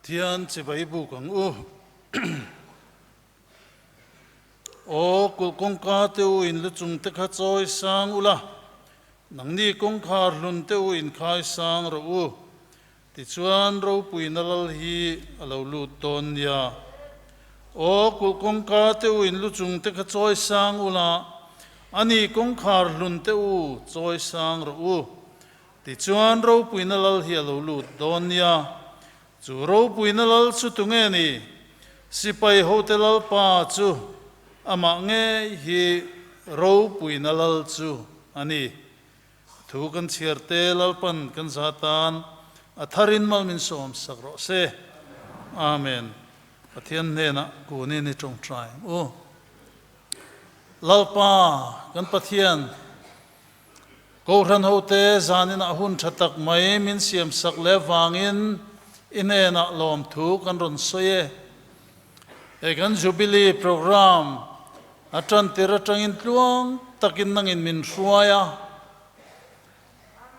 Pathian chibai buk ang u. Aw kulh kawngka te u in lu chung te kha chawi sang ula, nangni kawngkhar hlun te u in khai sang rawh u. Tichuan ropuina lal hi a lo lut dawn nia. Aw kulh kawngka te u in lu chung te kha chawi sang ula, ani kawngkhar hlun te u chawi sang rawh u. Tichuan ropuina lal hi a lo lut dawn nia. Chu ropuina lal chu tunge ni? Sipai hote lalpa chu amah ngei hi ropuina lal chu a ni. Thu kan chhiar te Lalpan kan za tan a tharin mal min sawm sak rawh se. Amen. Pathian hnenah kunin i tawngtai ang u. Lalpa kan Pathian, Kohhran hote zaninah hun tha tak mai min siam sak leh vangin i hnenah lawmthu kan rawn sawi e. He kan Jubilee Programme a tan tir atangin tluang takin nangin min hruai a.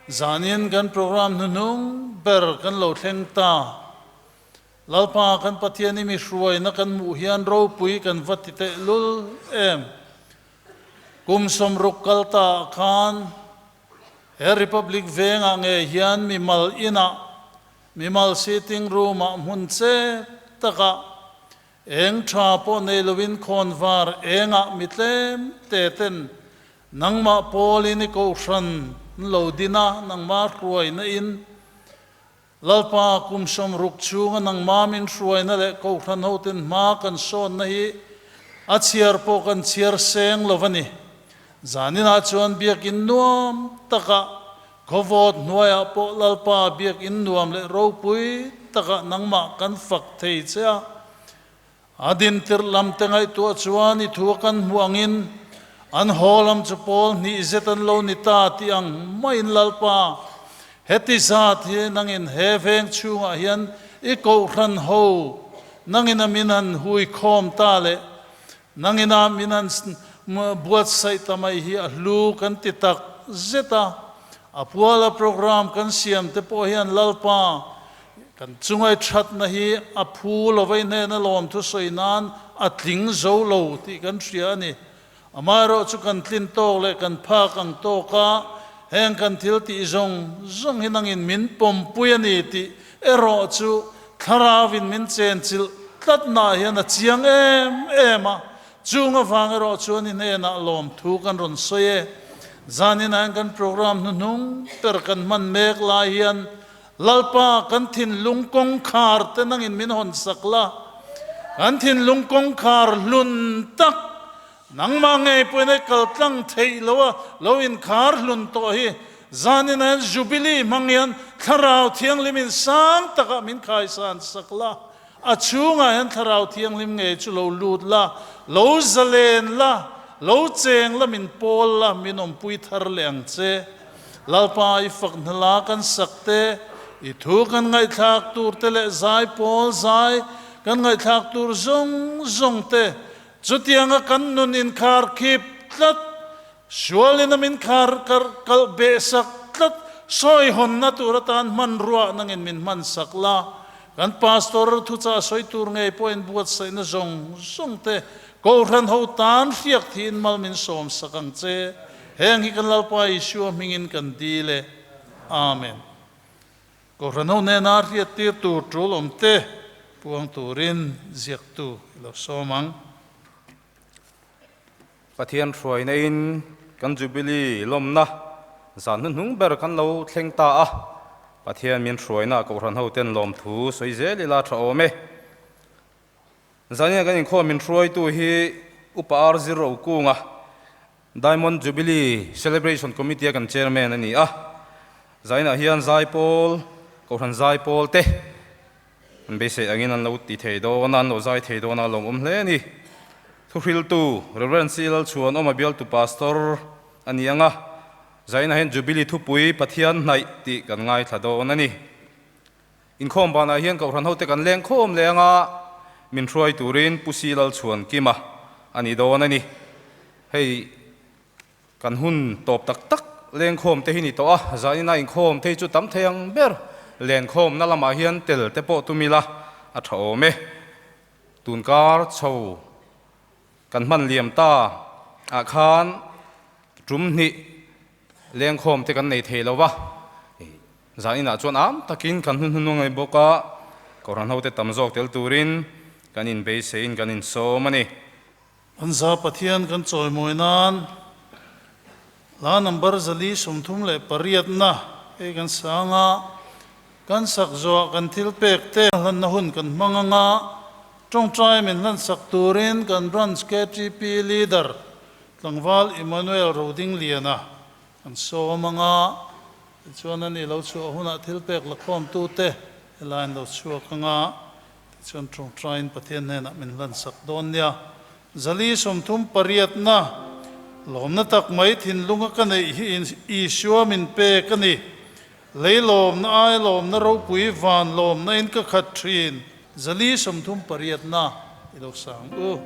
Zanin kan programme hnuhnung ber kan lo thleng ta. Lalpa kan Pathian i mi hruaina kan hmuh hian ropui kan va ti tehlul em. Kum 60 kal ta ah khan he Republic vengah ngei hian mimal inah, mimal sitting room ah hmun chep takah eng tha pawh nei loin khawnvar engah mi tlem te ten nangmah pawlin i kohhran an lo din a, nangmah hruaina in Lalpa, kum 60 chhunga nangmah min hruaina leh kohhran hoten hma kan sawnna hi a chhiar pawh kan chhiar seng lo a ni. Zaninah chuan biakinn nuam takah, khawvawt hnuaiah pawh Lalpa biakinn nuam leh ropui takah nangmah kan fak thei che a. A dintirh lam te ngaihtuah chuan i thu a kan hmuh angin an haw lam chu pawl hnih zet an lo ni ta tih ang maiin Lalpa, heti zat hi nangin he veng chhungah hian i kohhran ho nangin a min han hui khawm ta leh nangin a min han buatsaih ta mai hi a hlu kan ti tak zet a. A puala program kan siam te pawh hian Lalpa, Kan chungai thatna hi a phu lo vai hnena lawmthu sawi nan a tling zo lo tih kan hria a ni. Amaherawh chu kan tlin tawk leh kan phak ang tawka heng kan thil tih zawng zawng hi nangin min pawmpui a ni tih erawh chu Thlarauin min chenchilh tlatnaah hian a chiang em em a. Chung avang erawh chuan i hnenah lawmthu kan rawn sawi e. Zaninah hian kan program hnuhnung ber kan hman mek lai hian Lalpa, kan thinlung kawngkhar te nangin min hawn sak la, kan thinlung kawngkhar hlun tak, nangmah ngei pawhin ei kal tlang theih lo a lo inkhar hlun tawh hi, zanin ah hian Jubilee hmang hian Thlarau Thianghlimin sang takah min khaisan sak la, a chhungah hian Thlarau Thianghlim ngei chu lo lut la, lo zalen la, lo cheng la, min pawl la, min awmpui thar leh ang che. Lalpa i fak hnala kan sak te, i thu kan ngaihthlak tur te leh zai pawl zai kan ngaihthlak tur zawng zawng te, chutianga kan nun inkhar khip tlat, sualin a min khar kar kalh beh sak tlat, sawi hawnna tur atan hmanruah nangin min hman sak la, kan pastor thuchah sawi tur ngei pawhin buatsaihna zawng zawng te Kohhran ho tan hriak thiin mal min sawm sak ang che. Heng hi kan Lalpa Isua hmingin kan dil e. Amen. Kohhran ho nena hriattir tur tul awm te puang turin ziaktu i lo sawm ang. Pathian hruaina in kan Jubilee lawmna zan hnuhnung ber kan lo thleng ta a, Pathian min hruaina Kohhran ho ten lawmthu sawi zel ila tha awm e. Zania kan inkhawm min hruaitu hi Upa R Zero Kunga, Diamond Jubilee Celebration Committee a kan Chairman a ni a. Zainah hian Zaipawl, Kohhran Zaipawl te an beisei angin an lo ti thei dawn a, an lo zai thei dawn a, a lawmawm hle a ni. Thuhriltu Rev. C Lalchhuanawma bialtu Pastor a ni ang a, Zainah hian Jubilee thupui Pathian hnaih tih kan ngaithla dawn a ni. Inkhawm banah hian Kohhran hote kan leng khawm leh anga min hruai turin Pu Si Lalchhuan Kima a ni dawn a ni. Hei kan hun tawp tak tak lengkhawm te hi ni tawh a, zanina inkhawm te hi chu tam thei ang ber lenkhawmna lamah hian tel te pawh tum ila. a tha awm e. Tunkar chho kan hman liam ta ah khan tum hnih lengkhawm te kan nei thei lo va, zaninah chuan am takin kan hun hun a ngei bawk a, Kohhran hote tam zawk tel turin kan inbeiseiin kan insawm a ni. An za Pathian kan chawimawi nan hla number 438 na hei kan sang a, kan sak zawh kan thil pek te hlanna hun kan hmang anga tawngtai min hlan sak turin kan Branch ktp Leader Tlangval Emmanuel Rodingliana kan sawm anga tichuan ani lo chhuah hunah thil pek lakhawmtute helai an lo chhuak anga Tichuan tawngtaiin Pathian hnenah min hlansak dawn nia. 438 na lawmna tak mai thinlunga ka neih hi Isua min pek a ni. Lei lawmna ai lawmna ropui van lawmna in ka khat thin. 438 na i lo sang u.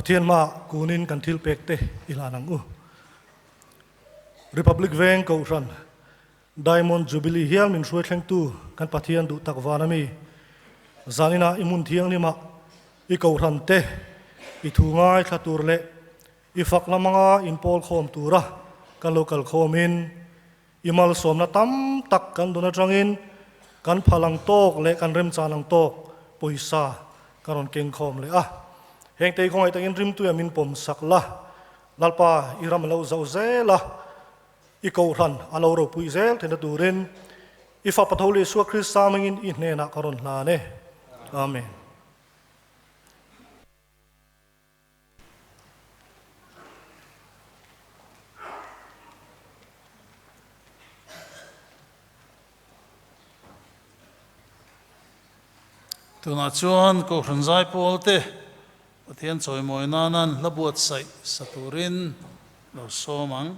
Pathian hmaah kunin kan thil pek te i hlan ang u. Republic Veng Kohhran Diamond Jubilee hial min hruai thlengtu kan Pathian duh tak van ami zaninah i hmun thianghlimah i Kohhran te i thu ngaithla tur leh i fak lamanga inpawl khawm tura kan lo kal khawmin I malsawmna tam tak kan dun atangin kan phal ang tawk leh kan remchan ang tawk pawisa ka rawn keng khawm leh a. Hengte hi khawngaih takin rimtuia min pawm sak la, Lalpa i ram a lo zauh zel a, i kohhran a lo ropui zel theihna turin i Fapa tho leh Isua Krista hmingin i hnenah ka rawn hlan e. Amen. Tunah chuan Kohhran Zaipawl te Pathian chawimawi nana hla buatsaih sa turin lo sawm ang.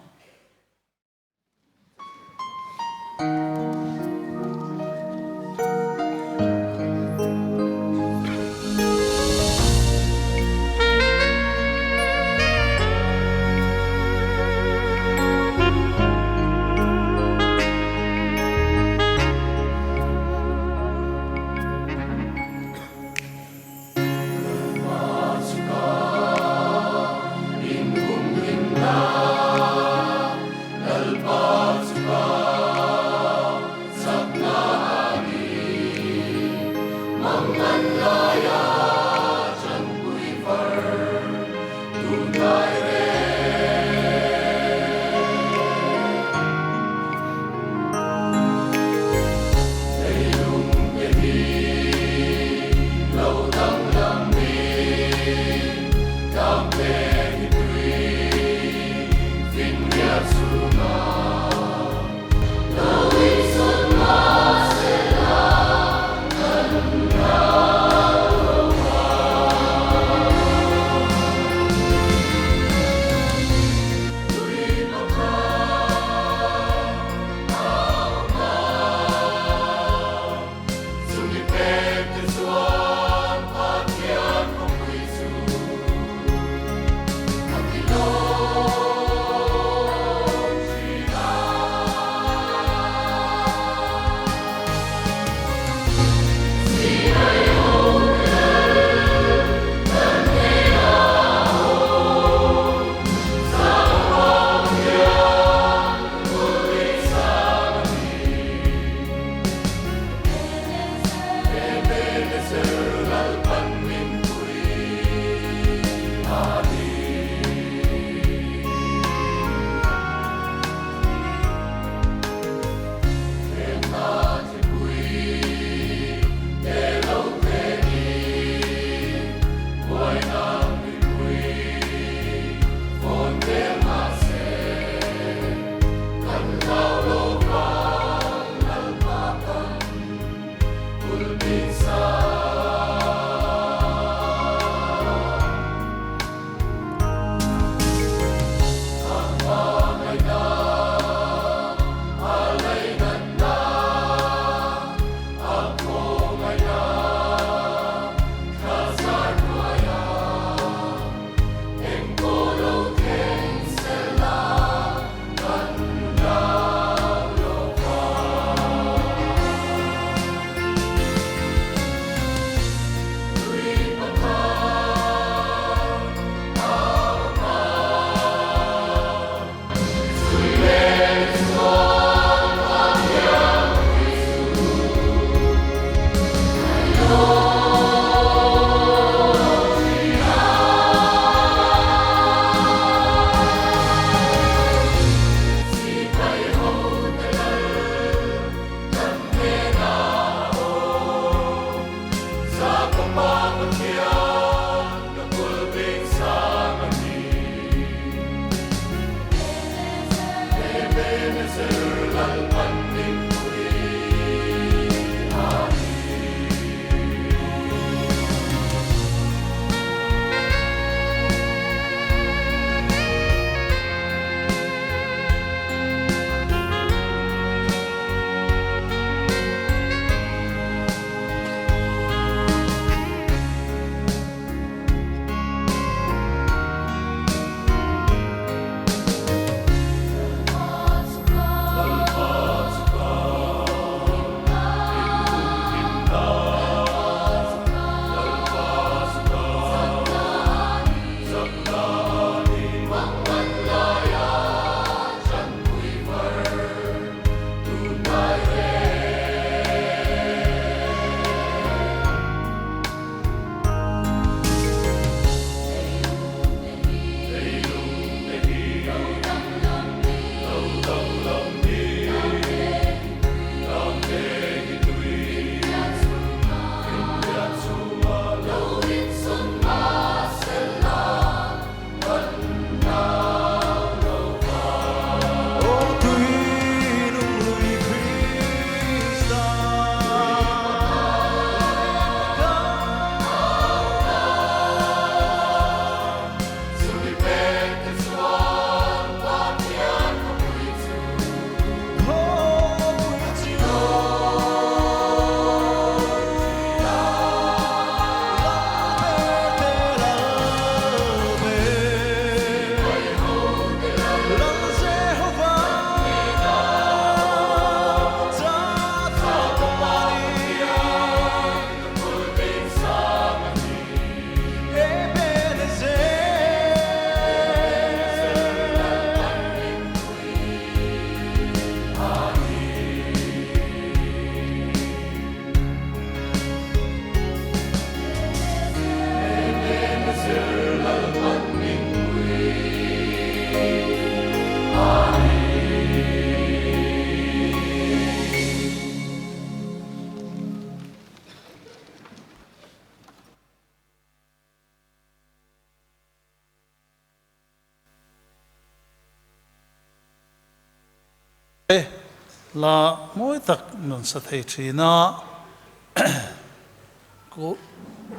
Hla mawi tak rawn sa thei thin a.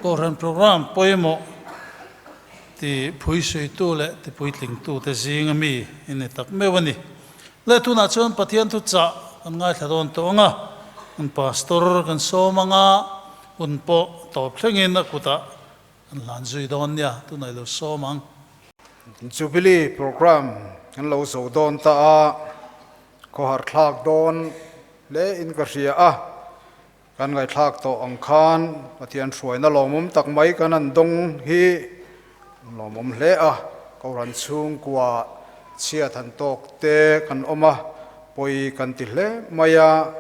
Kohhran programme pawimawh ti phuisuitu leh ti puitlingtute zinga mi i ni tak meuh a ni. Le tunah chuan Pathian thuchah kan ngaithla dawn tawh ang a, kan Pastor kan sawm ang a, hun pawh tawp thlengin a kutah kan hlan zui dawn nia, tunah i lo sawm ang. Jubilee programme kan lo zo dawn ta a, khawhar thlak dawn hle in ka hria a. Kan ngaihthlak tawh ang khan Pathian hruaina lawmawm tak mai kan han dawng hi lawmawm hle a, Kohhran chhungkua chhiat han tawk te kan awm a, pawi kan ti hle mai a,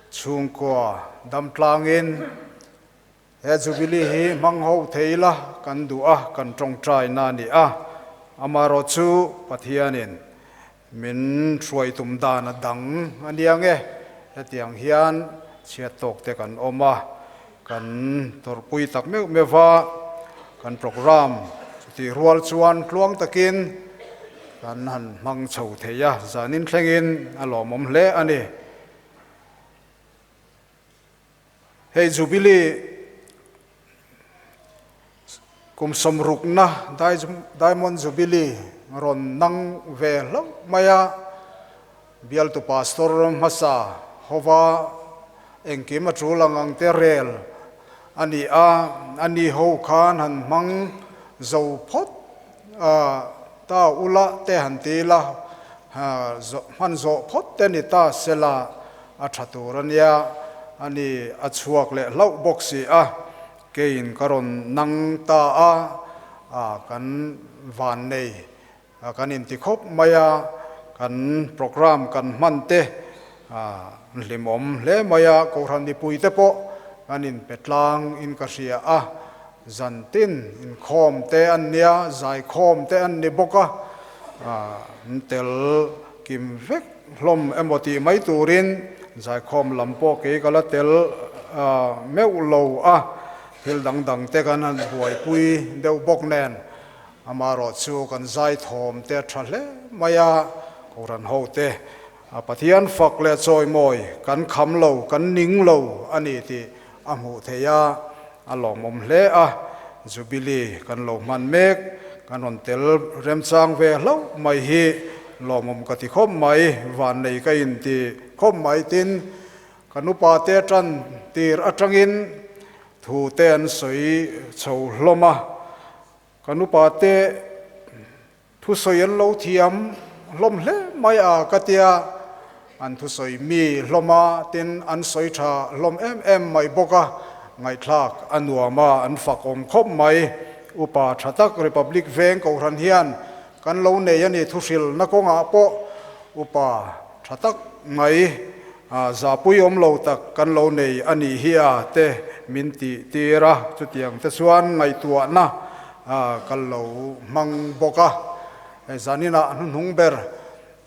chhungkua dam tlangin he Jubilee hi hmang ho thei la kan duh a, kan tawngtaina a ni a, amaherawhchu Pathianin Min hruai tum dan a dang a nia nge, hetiang hian chhiat tawk te kan awm a, kan tawrhpui tak meuh meuh va, kan programme chutih rual chuan tluang takin kan han hmang chho thei a, zanin thlengin a lawmawm hle a ni. Hei Jubilee kum sawmrukna Diamond Jubilee rawn nang ve hlauh mai a, bialtu pastor hmasa hova engkim a tul ang ang te rel a ni a, a ni ho khan han hmang zo phawt ta ula te han ti ila, hman zawh phawt te ni ta sela A tha tur a nia, a ni a chhuak leh hlauh bawk si a, keiin ka rawn nang ta a, a kan van nei, kan inti khawp mai a, kan programme kan hman te a hlimawm hle mai a, Kohhran mipui te pawh kan inpe tlang in ka hria a, zantin inkhawm te an nia, zaikhawm te an ni bawk a, an tel kim vek. Hlawm emaw tih mai turin zaikhawm lam pawh kei ka la tel meuh lo a, thil dang dang te kan han buaipui deuh bawk nen amaherawh chu kan zaithawm te a tha hle mai a, Kohhran ho te Pathian fak leh chawimawi kan kham lo, kan ning lo a ni tih a hmuh theih a, a lawmawm hle a, Jubilee kan lo hman mek, kan rawn tel remchang ve hlauh mai hi lawmawm ka ti khawp mai, vannei ka inti khawp mai tin ka nupa te tan tir atangin thu te an sawi chho hlawm a, ka nupa te Thusawi an lo thiam hlawm hle mai a ka tia, an thusawi mi hlawm a, tin an sawi tha hlawm em em mai bawk a, ngaihthlak a nuam a, an fak awm khawp mai. Upa tha tak Republic Veng Kohhran hian kan lo nei a ni, thuhrilna kawngah pawh upa tha tak mai, zahpui awm lo tak kan lo nei a nih hi a te min tih tir a, chutiang te chuan ngaihtuahna Ka lo hmang bawk a, hei zaninah a hnuhnung ber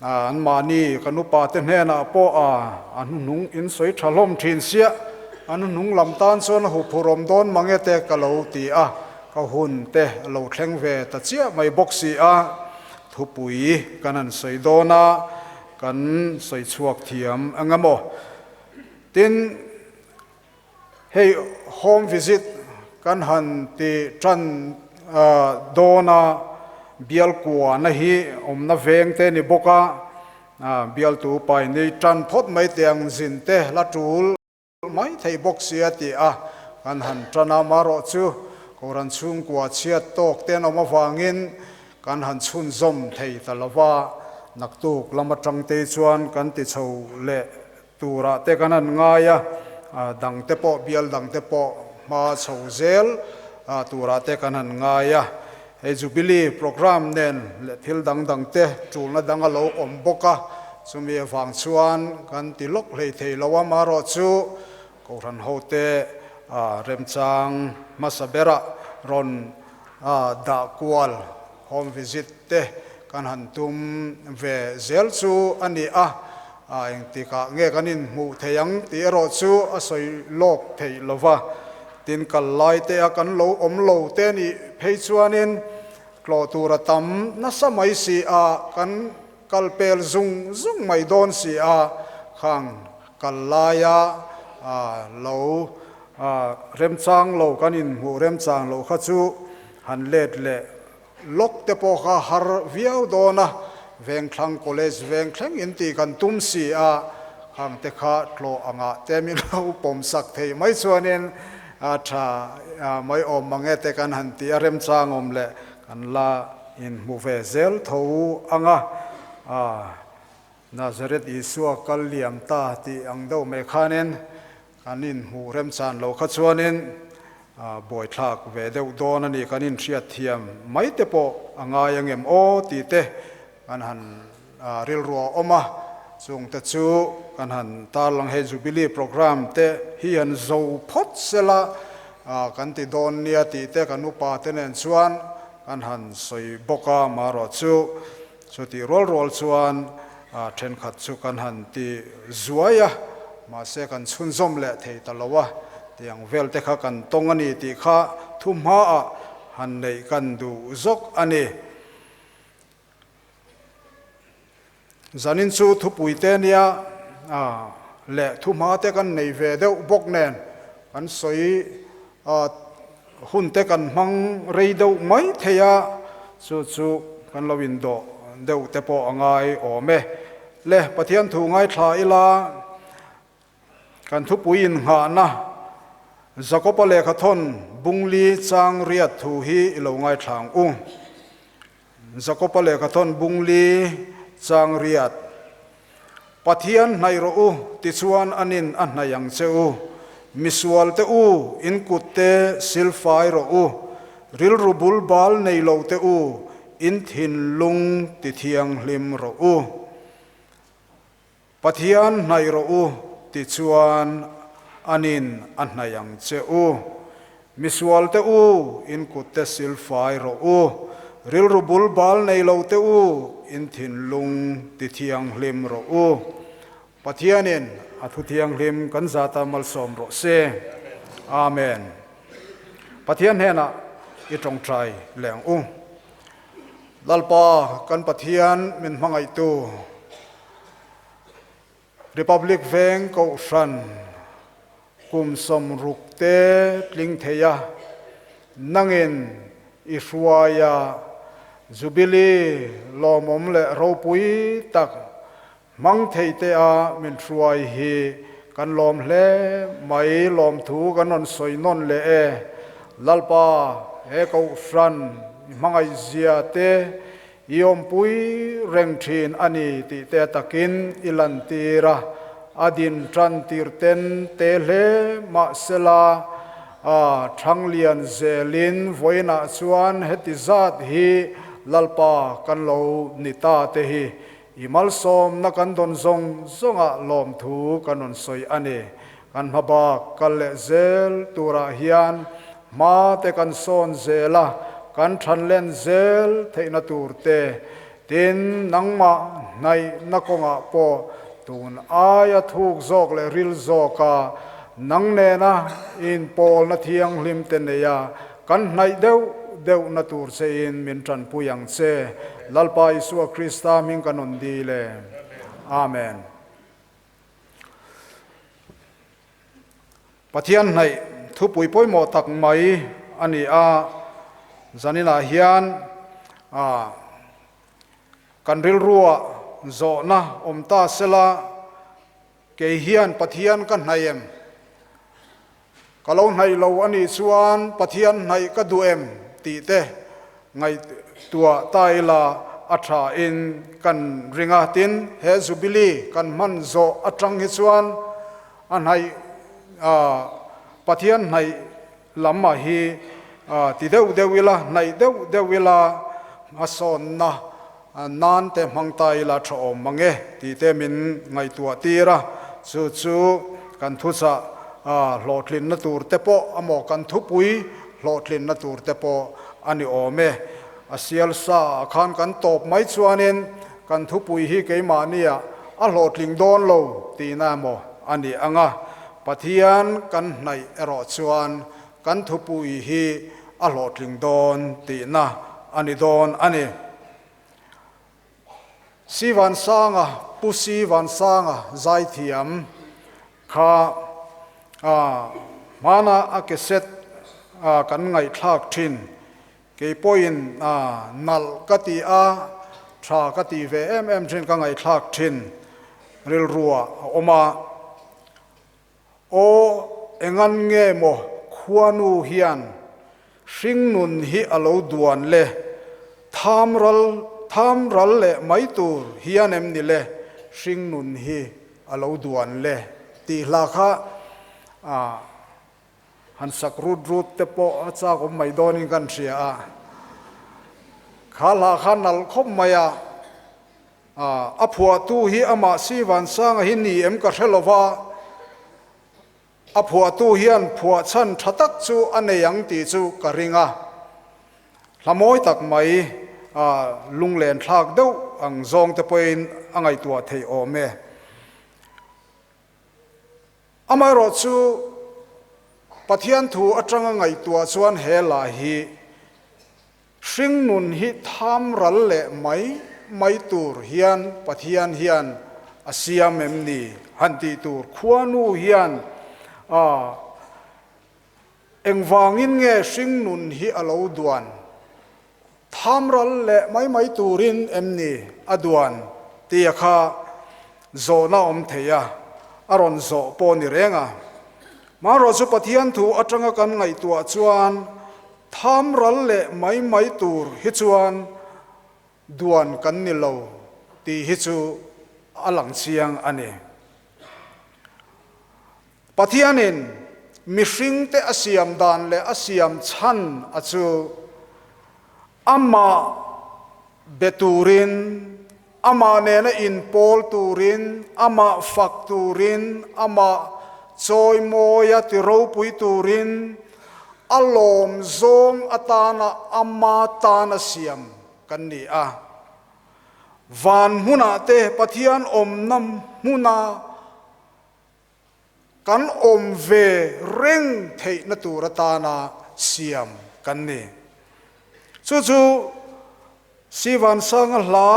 anmahni ka nupa te hnenah pawh a hnuhnung in sawi tha hlawm thin sia, a hnuhnung lam tan chuan a huphurhawm dawn mange te ka lo ti a, ka hun te a lo thleng ve ta chiah mai bawk si a, thupui kan han sawi dawn a, kan sawi chhuak thiam eng emaw tin. Hei home visit kan han ti tan dawn a, bial kuahna hi awmna veng te ni bawk a, bialtu pai nei tan phawt mai teh ang zin te la tul mai thei bawk sia ti a kan han tan a, marawh chu Kohhran chhungkua chhiat tawk te an awm avangin kan han chhunzawm thei ta lo va, naktuk lam atang te chuan kan ti chho leh Turah te kan han ngai a, dang te pawh bial dang te pawh hma chho zel turah te kan han ngai a. Hei Jubilee programme nen leh thil dang dang te tulna dang a lo awm bawk a, chumi avang chuan kan ti lawk hlei thei lo a, marawh chu Kohhran hote remchang hmasa berah rawn dah kual Home visit te kan han tum ve zel chu a ni a, engtikah nge kan inhmuh thei ang tih erawh chu a sawi lawk theih lo va. Tin, kal lai te a kan lo awm lo te a nih phei chuanin tlawh tur a tam nasa mai si a, kan kal pel zung zung mai dawn si a. Khang kal laia lo remchang lo kan inhmuh remchang loh kha chu han let leh lawk te pawh kha har viau dawn a, Vengthlang College veng thleng in tih kan tum si a, khang te kha tlawh angah te min lo pawm sak theih mai chuanin a tha mai awm mang e te kan han ti a, remchang awm leh kan la inhmu ve zel tho ang a. Nazareth Isua kal liam ta tih ang deuh mai khanin kan inhmuh remchan lo kha chuanin buaithlak ve deuh dawn a ni, kan inhriat thiam mai te pawh a ngai angem aw tih te kan han rilru a awm a, chung te chu kan han tarlang hei Jubilee programme te hi han zo phawt sela kan ti dawn nia tih te kan upa te nen chuan kan han sawi bawk a, marawh chu Chutih rual rual chuan thenkhat chu kan han ti zuai a, mahse kan chhunzawm leh thei ta lo a, tiang vel te kha kan tawng a ni tih kha thu hmaah han neih kan duh zawk a ni. Zanin chu thupui te nia leh thu hma te kan nei ve deuh bawk nen kan sawi Hun te kan hmang rei deuh mai thei a, chu chu kan lo indawh deuh te pawh a ngai awm e. Le, Pathian thu ngaithla ila, kan thupui innghahna Jakoba lehkhathawn bungli chang riat thu hi i lo ngaithla ang u. Jakoba lehkhathawn bungli chang riat. Pathian hnaih rawh u, tichuan anin a hnaih ang che u. Misualte u, in kutte silfai rawh u. Rilru bul bal nei lo te u, in thinlung ti thianghlim rawh u. Pathian hnaih rawh u, tichuan anin a hnaih ang che u. Misualte u, in kutte silfai rawh u. Rilru bul bal nei lo te u, in thinlung ti thianghlim rawh u. Pathianin a thu thianghlim kan zata malsawm rawh se. Amen. Pathian hnenah i tawngtai leh ang u. Lalpa kan Pathian min hmangaihtu. Republic Veng Kohhran kum 60 te tling thei a, nangin i hruai a, Jubilee lawmawm leh ropui tak hmang thei te a min hruai hi kan lawm hle mai, lawmthu kan rawn sawi nawn leh e. Lalpa, he Kohhran i hmangaihzia te I awmpui reng thin a ni tih te takin i lantir a, a din tan tir ten te hle mahsela a Thanglian zelin vawiinah chuan heti zat hi Lalpa kan lo ni ta te hi i malsawmna kan dawn zawng zawngah lawmthu kan rawn sawi a ni. Kan hmabak kal leh zel turah hian hma te kan sawn zel a, kan thanlen zel theihna tur te, tin nangmah hnaihna kawngah pawh tun aia thuk zawk leh ril zawka nang nena inpawlna thianghlim te neia kan hnaih deuh deuhna tur chein min tanpui ang che. Lalpa Isua Krista hming kan rawn dil e. Amen. Pathian hnaih thupui pawimawh tak mai a ni a, zaninah hian kan rilruah zawhna awm ta sela, kei hian Pathian ka hnaih em? Ka lo hnaih lo a nih chuan Pathian hnaih ka duh em tih te ngaihtuah ta ila a tha in kan ring a. Tin, he Jubilee kan hman zawh atang hi chuan a hnaih Pathian hnaih lam ah hi ti deuh deuh ila, hnaih deuh deuh ila hmasawnna nan te hmang ta ila tha awm mang e tih te min ngaihtuah tir a, chu chu kan thuchah hlawhtlinna tur te pawh amaw kan thupui hlawhtlinna tur te pawh a ni awm e. A sial sa ah khan kan tawp mai chuanin kan thupui hi keimahnia a hlawhtling dawn lo tihna emaw a ni ang a, Pathian kan hnaih erawh chuan kan thupui hi a hlawhtling dawn tihna a ni dawn a ni. Sivansanga. Pu Si Vansanga zaithiam kha hmana a cassette kan ngaihthlak thin. Kei pawhin nalh ka ti a, tha ka ti ve em em thin ka ngaihthlak thin rilrua a awm a. Aw engan nge maw khuanu hian hringnun hi a lo duan le, tham ral tham ral leh mai tur hian em ni le hringnun hi a lo duan le tih hla kha han sak rut rut te pawh a chak awm mai dawnin kan hria a, kha hla kha nalh khawp mai a. A phuahtu hi amah Sivansanga hi ni em ka hre lo va, a phuahtu hian phuah chhan tha tak chu a nei ang tih chu ka ring a. Hla mawi tak mai lunglen thlak deuh ang zawng te pawhin a ngaihtuah theih awm e. Amaherawh chu Pathian thu atanga ngaihtuah chuan he la hi Hringnun hi tham ral leh mai mai tur hian Pathian hian a siam em ni? Han tih tur khuanu hian a engvangin nge hringnun hi a lo duan? Tham ral leh mai mai turin em ni a duan? Tia kha zawhna awm thei a, a rawn zawh pawh ni reng a. Marawh chu Pathian thu atanga kan ngaihtuah chuan Tham ral leh mai mai tur hi chuan duan kan ni lo tih hi chu a lang chiang a ni. Pathianin mihringte a siam dan leh a siam chhan a chu amah be turin, amah nena inpawl turin, amah fak turin, amah chawimawia ti ropui turin, a lawm zawng atana ama tana siam kan ni a. Van hmunah te Pathian awmna hmuna kan awm ve reng theihna tur atana siam kan ni. Chu chu Sivansanga hla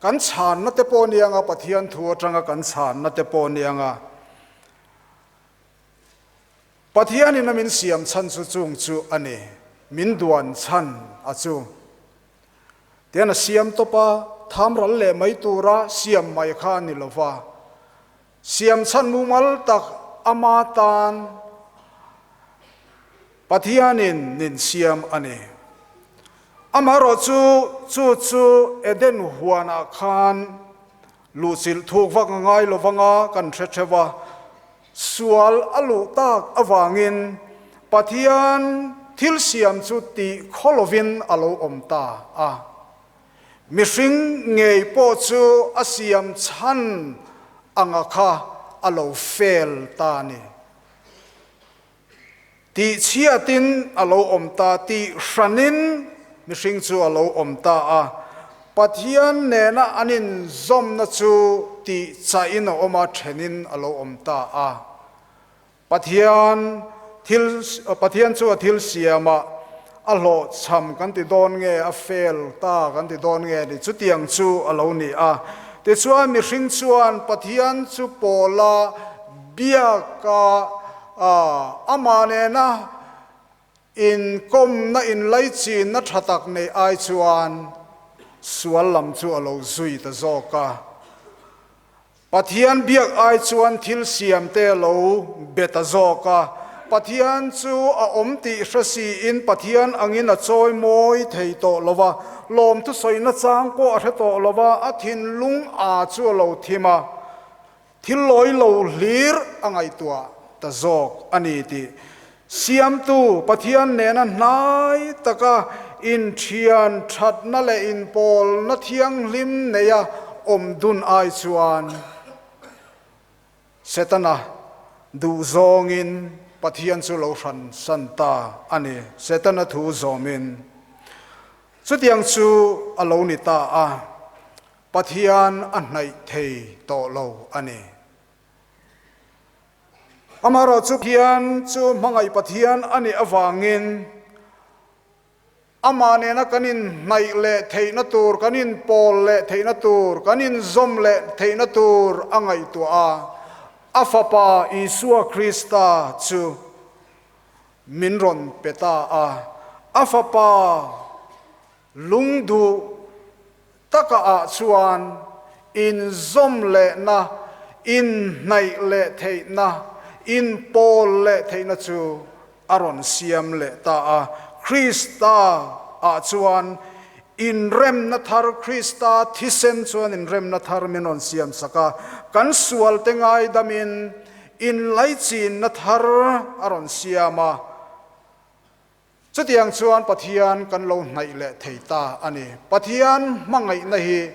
kan chhanna te pawh ni anga Pathian thu atanga kan chhanna te pawh ni anga Pathianin a min siam chhan chu chung chu a ni, min duan chhan a chu. Tian a siam tawp a, tham ral leh mai tura siam mai kha a ni lo va. Siam chhan mumal tak ama tan Pathianin nin siam a ni. Amaherawh chu, chu chu Eden huanah khan luhchilh thuk vak a ngai lo vanga kan hre theuh a. Sual a luh tak avangin Pathian thil siam chu tih khaw lovin a lo awm ta a. Mihring ngei pawh chu a siam chhan anga kha a lo fel ta a ni. Tih chhiatin a lo awm ta, tih hranin mihring chu a lo awm ta a. Pathian nena an inzawmna chu tih chahin a awm a, thenin a lo awm ta a. Pathian thil Pathian chu a thil siamah a hlawhchham kan ti dawn nge, a fail ta kan ti dawn nge ni, chutiang chu a lo ni a. Tichuan mihring chuan Pathian chu pawla biaka amah nena inkawmna inlaichinna tha tak neih ai chuan sual lam chu a lo zui ta zawk a. Pathian biak ai chuan thil siamte a lo be ta zawk a. Pathian chu a awm tih hre siin Pathian angin a chawi mawi thei tawh lo va, lawmthu sawina chang pawh a hre tawh lo va, a thinlung a chu a lo thim a. Thil lawi lo hlir a ngaihtuah ta zawk a ni tih Siamtu Pathian nena hnai taka inthian thatna leh inpawlna thianghlim neia awm dun ai chuan Setana duhzawngin Pathian chu lo hransan ta a ni. Setana thu zawmin chutiang chu a lo ni ta a. Pathian a hnaih thei tawh lo a ni. Amaherawh chu Pathian chu hmangaih Pathian a nih avangin Amah nena kan inhnaih leh theihna tur, kan inpawl leh theihna tur, kan inzawm leh theihna tur a ngaihtuah a, a Fapa Isua Krista chu min rawn pe ta a. A Fapa lungduh taka ah chuan inzawm lehna, inhnaih leh theihna, inpawl leh theihna chu a rawn siam leh ta a. Krista ah chuan inremna thar, Krista thisen chuan inremna thar min rawn siam sak a, kan sualte ngaidamin inlaichinna thar a rawn siam a. Chutiang chuan Pathian kan lo hnaih leh thei ta a ni. Pathian hmangaihna hi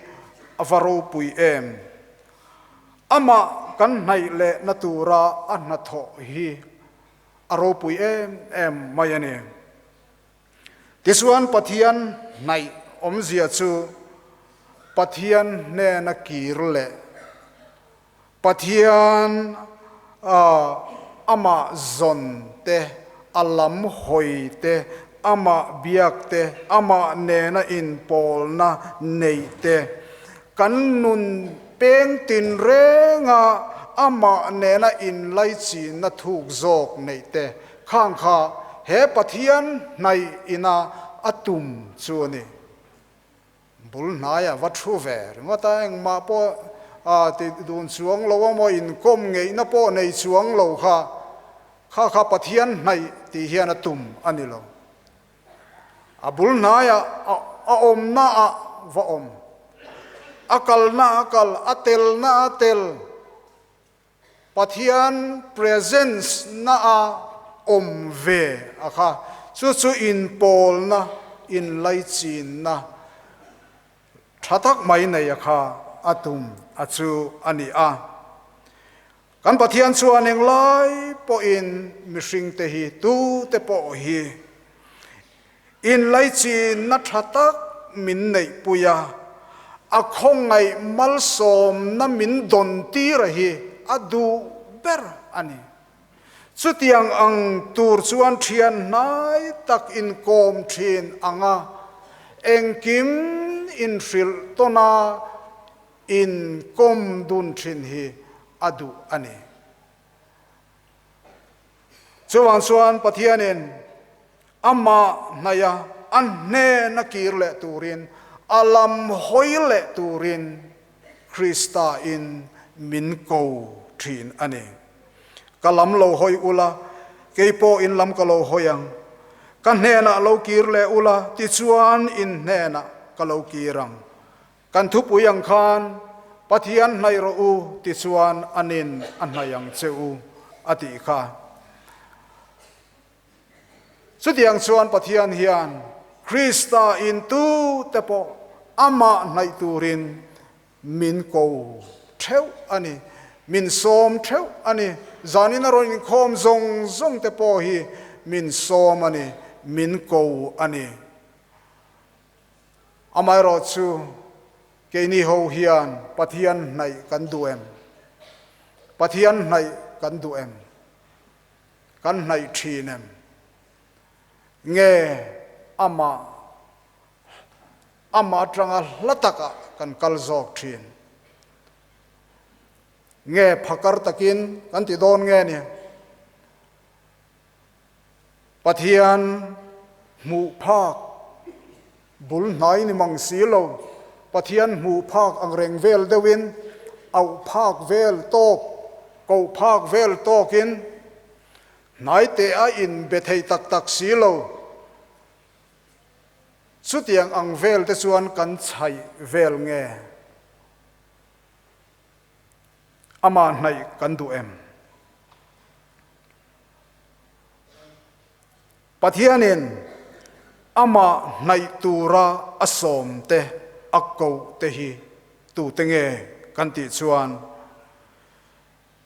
a va ropui em? Amah kan hnaih lehna tura a hnathawh hi a ropui em em mai a ni. Tichuan Pathian hnaih awmzia chu Pathian hnena kir leh Pathian amah zawn te, a lam hawi te, amah biak te, amah nena inpawlna neih te, kan nun peng tinrenga amah nena inlaichinna thuk zawk neih te khang kha he Pathian hnaih ina a tum chu a ni. Bul hnaia va thu ve ringawt a, engmah pawh ti dun chuang lo a maw, inkawm ngeihna pawh nei chuang lo kha, kha kha Pathian hnaih tih hian a tum a ni lo. A bul hnaia a awmna ah va awm, a kalna a kal, a telna a tel, Pathian presence na a awm ve a kha, chu chu inpawlna, inlaichinna tha tak mai nei a kha a tum a chu a ni a. Kan Pathian chuan englai pawhin mihringte hi tute pawh hi Inlaichinna tha tak min neihpui a, a khawngaih malsawmna min dawn tir a hi a duh ber a ni. Chutiang ang tur chuan thian hnai tak inkawm thin ang a, engkim inhrilh tawn a inkawm dun thin hi a duh a ni. Chuvang chuan Pathianin amah hnaih a, a hnena kir leh turin, a lam hawi leh turin Krista in min ko thin a ni. Ka lam lo hawi ula, kei pawh in lam ka lo hawi ang. Ka hnenah lo kir leh ula, tichuan in hnenah ka lo kir ang. Kan thupui ang khan, Pathian hnaih rawh u tichuan a nin a hnaih ang che u, a tih kha. Chutiang chuan Pathian hian Krista in tute pawh amah hnaih turin min ko theuh a ni, min sawm theuh a ni. Zanin a rawn inkhawm zawng zawng te pawh hi min sawm a ni, min ko a ni. Amaherawhchu, keini ho hian Pathian hnaih kan duh em? Pathian hnaih kan duh em? Kan hnaih thin em? Nge amah amah atanga hla takah kan kal zawk thin? Nge phakar takin kan ti dawn nge ni? Pathian hmuh phak bul hnai ni mang si lo, Pathian hmuh phak ang reng vel deuhin, auh phak vel tawk, koh phak vel tawkin, hnai teh a inbe thei tak tak si lo. Chutiang ang vel te chuan kan chhaih vel nge? Amah hnaih kan duh em? Pathianin amah hnaih tura a sawmte, a kohte hi tute nge kan tih chuan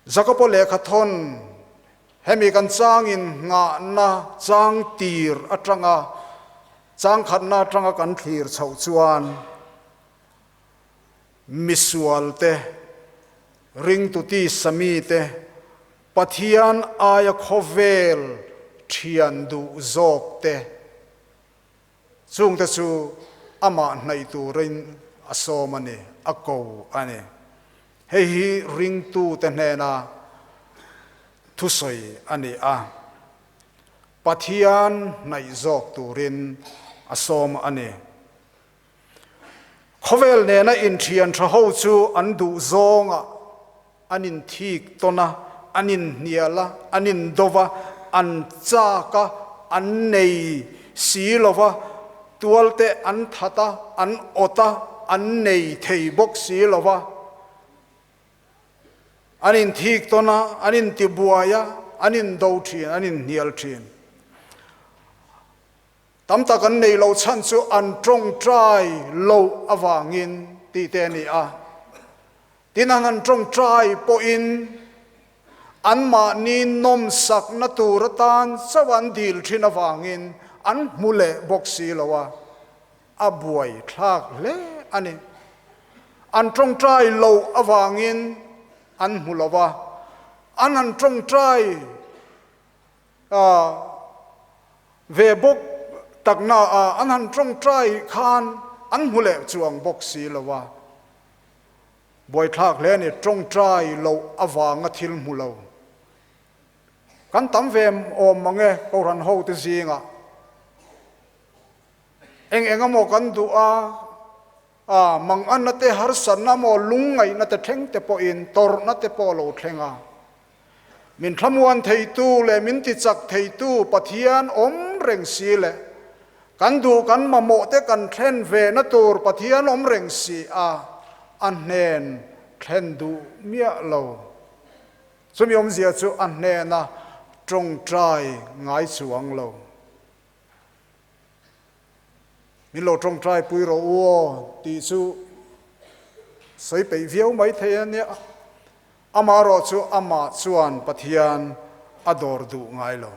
Jakobo lehkhathawn hemi kan changin nghahna chang tir atanga changkhatna atanga kan thlir chhoh chuan Misualte, ringtuti samite, Pathian aia khawvel thian duh zawkte Chungte chu amah hnaih turin a sawm a ni, a ko a ni. Hei hi ringtute hnena thusawi a ni a, Pathian hnaih zawk turin a sawm a ni. Khawvel nena inthian tha ho chu an duh zawngah an inthik tawn a, an inhnial a, an indo va, an chak a, an nei si lo va, tualte an that a, an awt a, an nei thei bawk si lo va. An inthik tawn a, an intibuai a, an indo thin, an inhnial thin. Tam tak an neih loh chhan chu an tawngtai loh avangin tih te a ni a. Tin, an han tawngtai pawhin anmahni nawmsakna tur atan chauh an dil thin avangin an hmu leh bawk si lo a, a buai thlak hle a ni. An tawngtai loh avangin an hmu lo a, an han tawngtai Ve bawk takna a an han tawngtai khan an hmu leh chuang bawk si lo a, buaithlak hle a ni, tawngtai loh avanga thil hmu lo. Kan tam ve awm mang e Kohhran hote zingah. Eng eng emaw kan duh a, a manganna te harsatna emaw lungngaihna te thleng te pawhin tawrhna te pawh a lo thleng a. Min thlamuan theitu leh min tichak theitu Pathian awm reng si leh kan duh kan mamawh te kan thlen ve na tur Pathian awm reng si a, a hnen thlen duh miah lo. Chumi awmzia chu a hnena tawngtai ngai chuang lo. Min lo tawngtai pui rawh u aw tih chu sawi peih viau mai thei a nia. Amaherawh chu amah chuan Pathian a dawr duh ngai lo.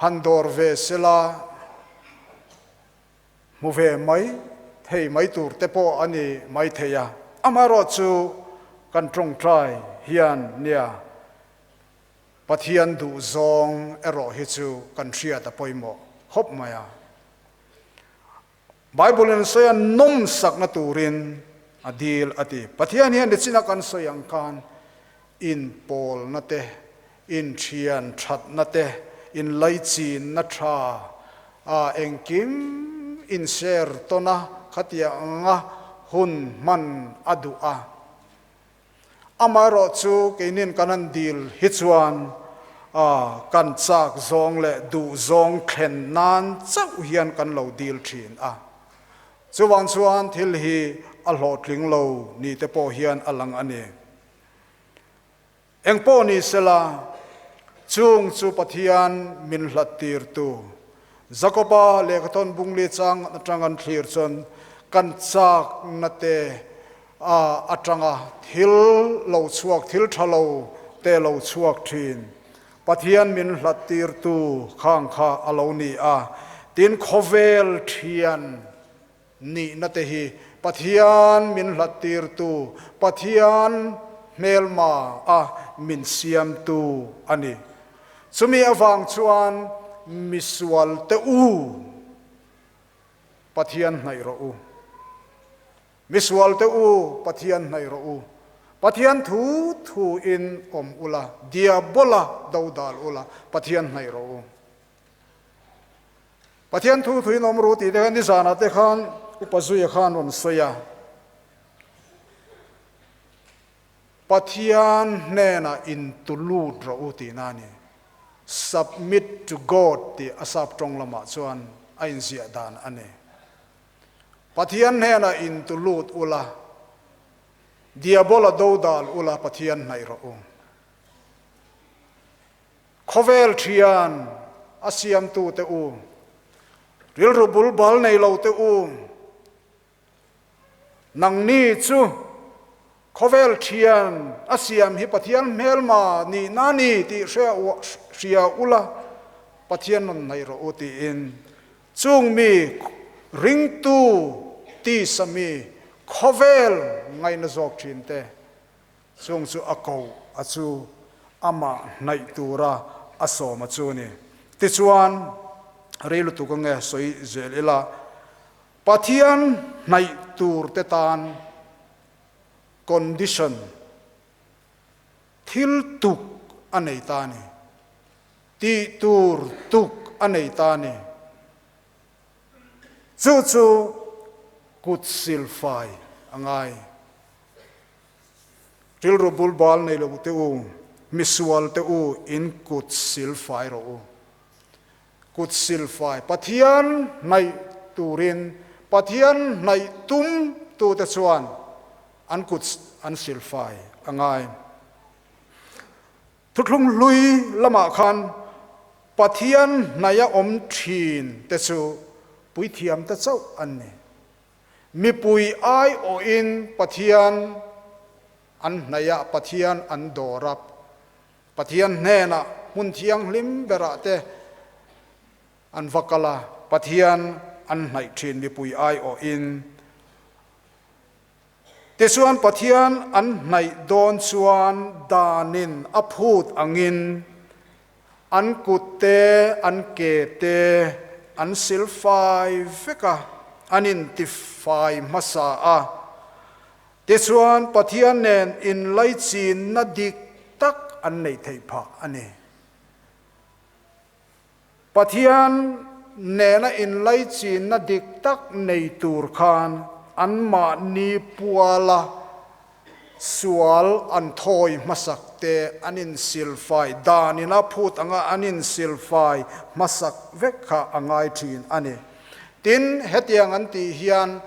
Han dawr ve sela hmu ve mai thei mai tur te pawh a ni mai thei a. Amaherawh chu kan tawngtai hian nia Pathian duh zawng erawh hi chu kan hriat a pawimawh khawp mai a. Bible in sawi a nawmsakna turin a dil a ti. Pathian hian nichina kan sawi ang khan inpawlna te, inthian thatna te, inlaichinna tha a engkim inshare tawn a khatiang anga hun hman a duh a. Amaherawh chu keinin kan han dil hi chuan kan chak zawng leh duh zawng thlen nan chauh hian kan lo dil thin a. Chuvang chuan thil hi a hlawhtling lo ni te pawh hian a lang a ni. Eng pawh ni sela, chung chu Pathian min hlat tirtu Jakoba lehkhathawn bungli chang atang an thlir chuan kan chakna te atanga thil lo chhuak, thil tha lo te lo chhuak thin. Pathian min hlat tirtu khang kha a lo ni a, tin khawvel thian nihna te hi Pathian min hlat tirtu, Pathian hmelma a min siamtu a ni. Chumi avang chuan misual te u Pathian hnaih rawh u. Misual te u Pathian hnaih rawh u. Pathian thu thu in awm ula, diabola dodal ula, Pathian hnaih rawh u. Pathian thu thuin awm ru tih te khan nizanah te khan Upa Zuia khan rawn sawi a. Pathian hnenah intulut rawh u tihna a ni. Submit to God tih a sap tawng lamah chuan a inziah dan a ni. Pathian hnenah intulut ula, Diabola dodal ula Pathian hnaih rawh u. Khawvel thian a siamtute u, rilru bul bal nei lo te u, nangni chu khawvel thian a siam hi Pathian hmelma nihna a ni tih hria ula, Pathian rawn hnaih rawh u tiin chung mi ringtu tisa mi khawvel ngaihna zawk thin te Chung chu a ko a chu amah hnaih tura a sawm a chu a ni. Tichuan, Rei lutuk ange sawi zel ila. Pathian hnaih tur te tan condition thil tuk a nei ta a ni. Tih tur tuk a nei ta a ni. Chu chu kut silfai a ngai. Rilru bul bal nei lo te u, misual te u in kut silfai rawh u. Kut silfai Pathian hnaih turin Pathian hnaih tum tute chuan an kut an silfai a ngai. Thuthlung hlui lamah khan Pathian hnaih a awm thin te chu puithiam te chauh an ni. Mipui aiawhin Pathian an hnaih a, Pathian an dawr a. Pathian hnenah hmun thianghlim berah te an va kal a, Pathian an hnaih thin mipui aiawhin. Tichuan Pathian an hnaih dawn chuan danin a phut angin an kut te an ke te an silfai vek a, an intifai hmasa a. Tichuan, Pathian nen inlaichinna dik tak an neih theih phah a ni. Pathian nena inlaichinna dik tak nei tur khan anmahni puala sual an thawi hmasak te an insilfai danin a phut anga an insilfai hmasak vek kha a ngai thin a ni. Tin, hetiang an tih hian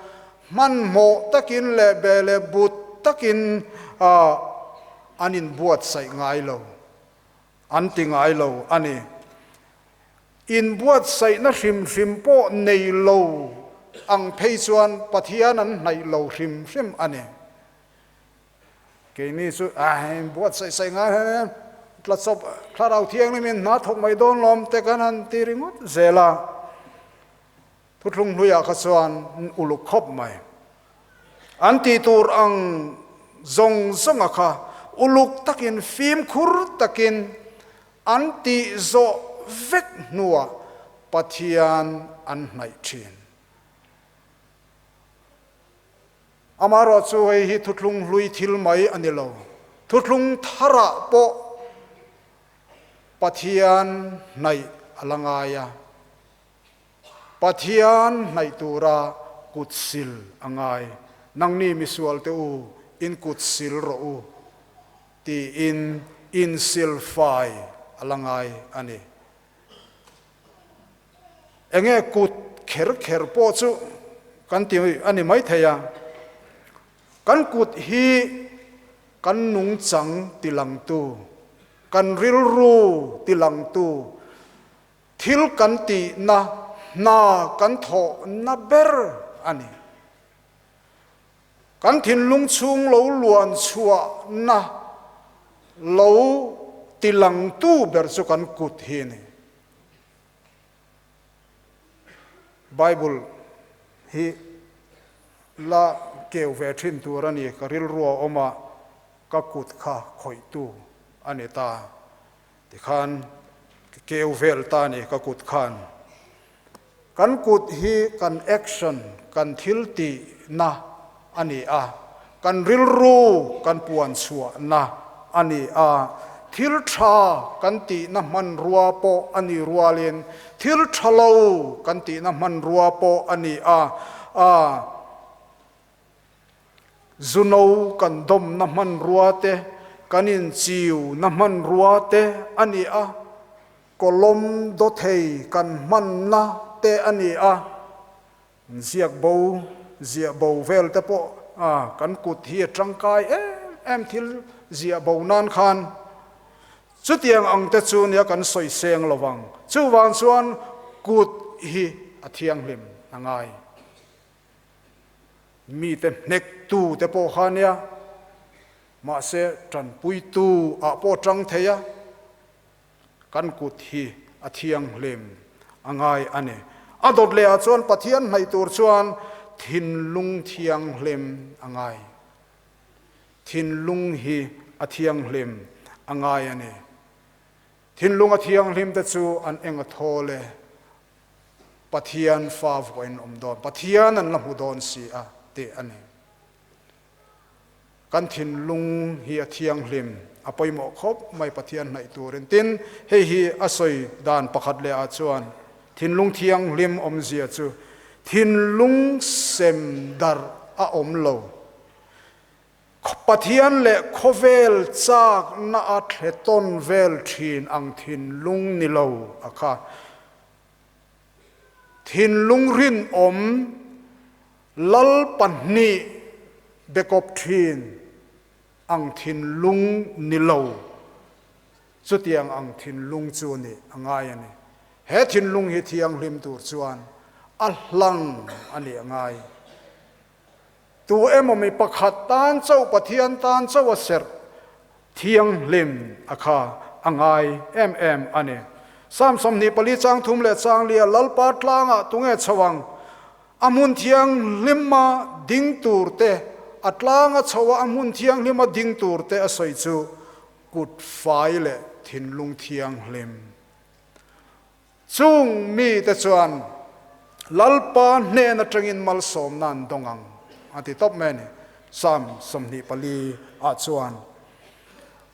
Hmanhmawh takin leh be leh but takin an inbuatsaih ngai lo, an ti ngai lo a ni. Inbuatsaihna hrim hrim pawh nei lo ang phei chuan Pathian an hnaih lo hrim hrim a ni. Keini chu inbuatsaih saih ngai hian tla chawp thlarau thianghlimin hna thawk mai dawn lawm te kan han ti ringawt zel a. Thuthlung hluiah kha chuan uluk khawp mai. An tih tur ang zawng zawnga kha uluk takin fimkhur takin an tih zawh vek hnuah Pathian an hnaih thin. Amaherawh chu hei hi thuthlung hlui thil mai a ni lo. Thuthlung tharah pawh Pathian hnaih a la ngai a. Pathian hnaih tura kut sil a ngai. Nangni misualte u, in kut sil rawh u, tiin insil fai a la ngai a ni. Enge kut kher kher pawh chu kan ti a ni maithei a, kan kut hi kan nungchang tilangtu, kan rilru tilangtu, Thil kan tihna hna kan thawhna ber a ni. Kan thinlung chhung lo luan chhuahna lo tilangtu ber chu kan kut hi a ni. Bible hi la keu ve thin tur a ni, ka rilru a awm a, ka kut kha khawihtu a ni ta. Tikhan ka keu vel ta ni ka kut khan. Kan kut hi kan action, kan thil tihna a ni a, kan rilru kan puan chhuahna a ni a, thil tha kan tihna hmanrua pawh a ni rualin thil tha lo kan tihna hmanrua pawh a ni a, a Zuno kan dawmna hmanrua te, kan inchiuna hmanrua te a ni a, kawlawm dawthei kan hmanna te a ni a, ziak bo, ziah bo vel te pawh kan kut hi a tangkai em em thil ziah bo nan khan chutiang ang te chu nia kan sawi seng lo vang. Chuvang chuan kut hi a thianghlim a ngai. Mite hnektu te pawh kha nia, mahse tanpuitu ah pawh tang thei a, kan kut hi a thianghlim a ngai a ni. A dawt leh ah chuan Pathian hnaih tur chuan thinlung thianghlim a ngai. Thinlung hi a thianghlim a ngai a ni. Thinlung a thianghlim te chu an eng a thawl e. Pathian fa vuahin an awm dawn, Pathian an la hmu dawn si a tih a ni. Kan thinlung hi a thianghlim, a pawimawh khawp mai Pathian hnaih turin. Tin, hei hi a sawi dan pakhat leh ah chuan thinlung thianghlim awmzia chu thinlung sem darh a awm lo. Pathian leh khawvel chakna a thle tawn vel thin ang thinlung ni lo a kha. Thinlung rinawm Lal pahnih bekawp thin ang thinlung ni lo. Chutiang ang thinlung chu nih a ngai a ni. He thinlung hi thianghlim tur chuan a hlang a nih a ngai. Tu emaw mi pakhat tan chauh Pathian tan chauh a serh thianghlim a kha a ngai em em a ni. Psalm 24 chang thum leh chang lia Lalpa tlangah tunge chho ang? A hmun thianghlima ding tur te, a tlanga chho a a hmun thianghlima ding tur te a sawi chu kut fai leh thinlung thianghlim. Chung mite chuan Lalpa hnen atangin malsawmna an dawng ang, a ti tawp mai a ni. Psalm 24 ah chuan,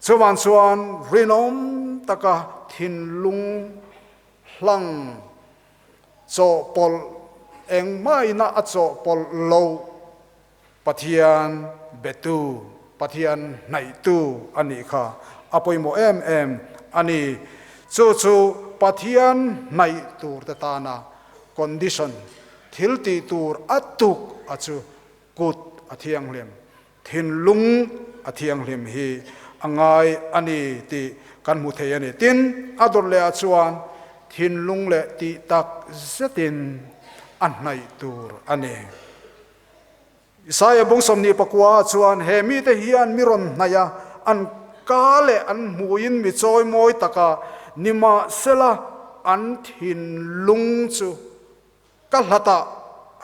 Chuvang chuan rinawm taka thinlung hlang chawhpawlh engmahina a chawhpawlh loh Pathian betu, Pathian hnaihtu a nih kha a pawimawh em em a ni. Chu chu Pathian hnaih tur te tana condition, thil tih tur a tuk a chu kut a thianghlim, thinlung a thianghlim hi a ngai a ni tih kan hmu thei a ni. Tin, a dawt leh ah chuan thinlung leh tih tak zetin a hnaih tur a ni. Isaia bung 29 ah chuan he mite hian mi rawn hnaih a, an ka leh an hmuiin mi chawimawi taka nimahsela an thinlung chu ka hlatah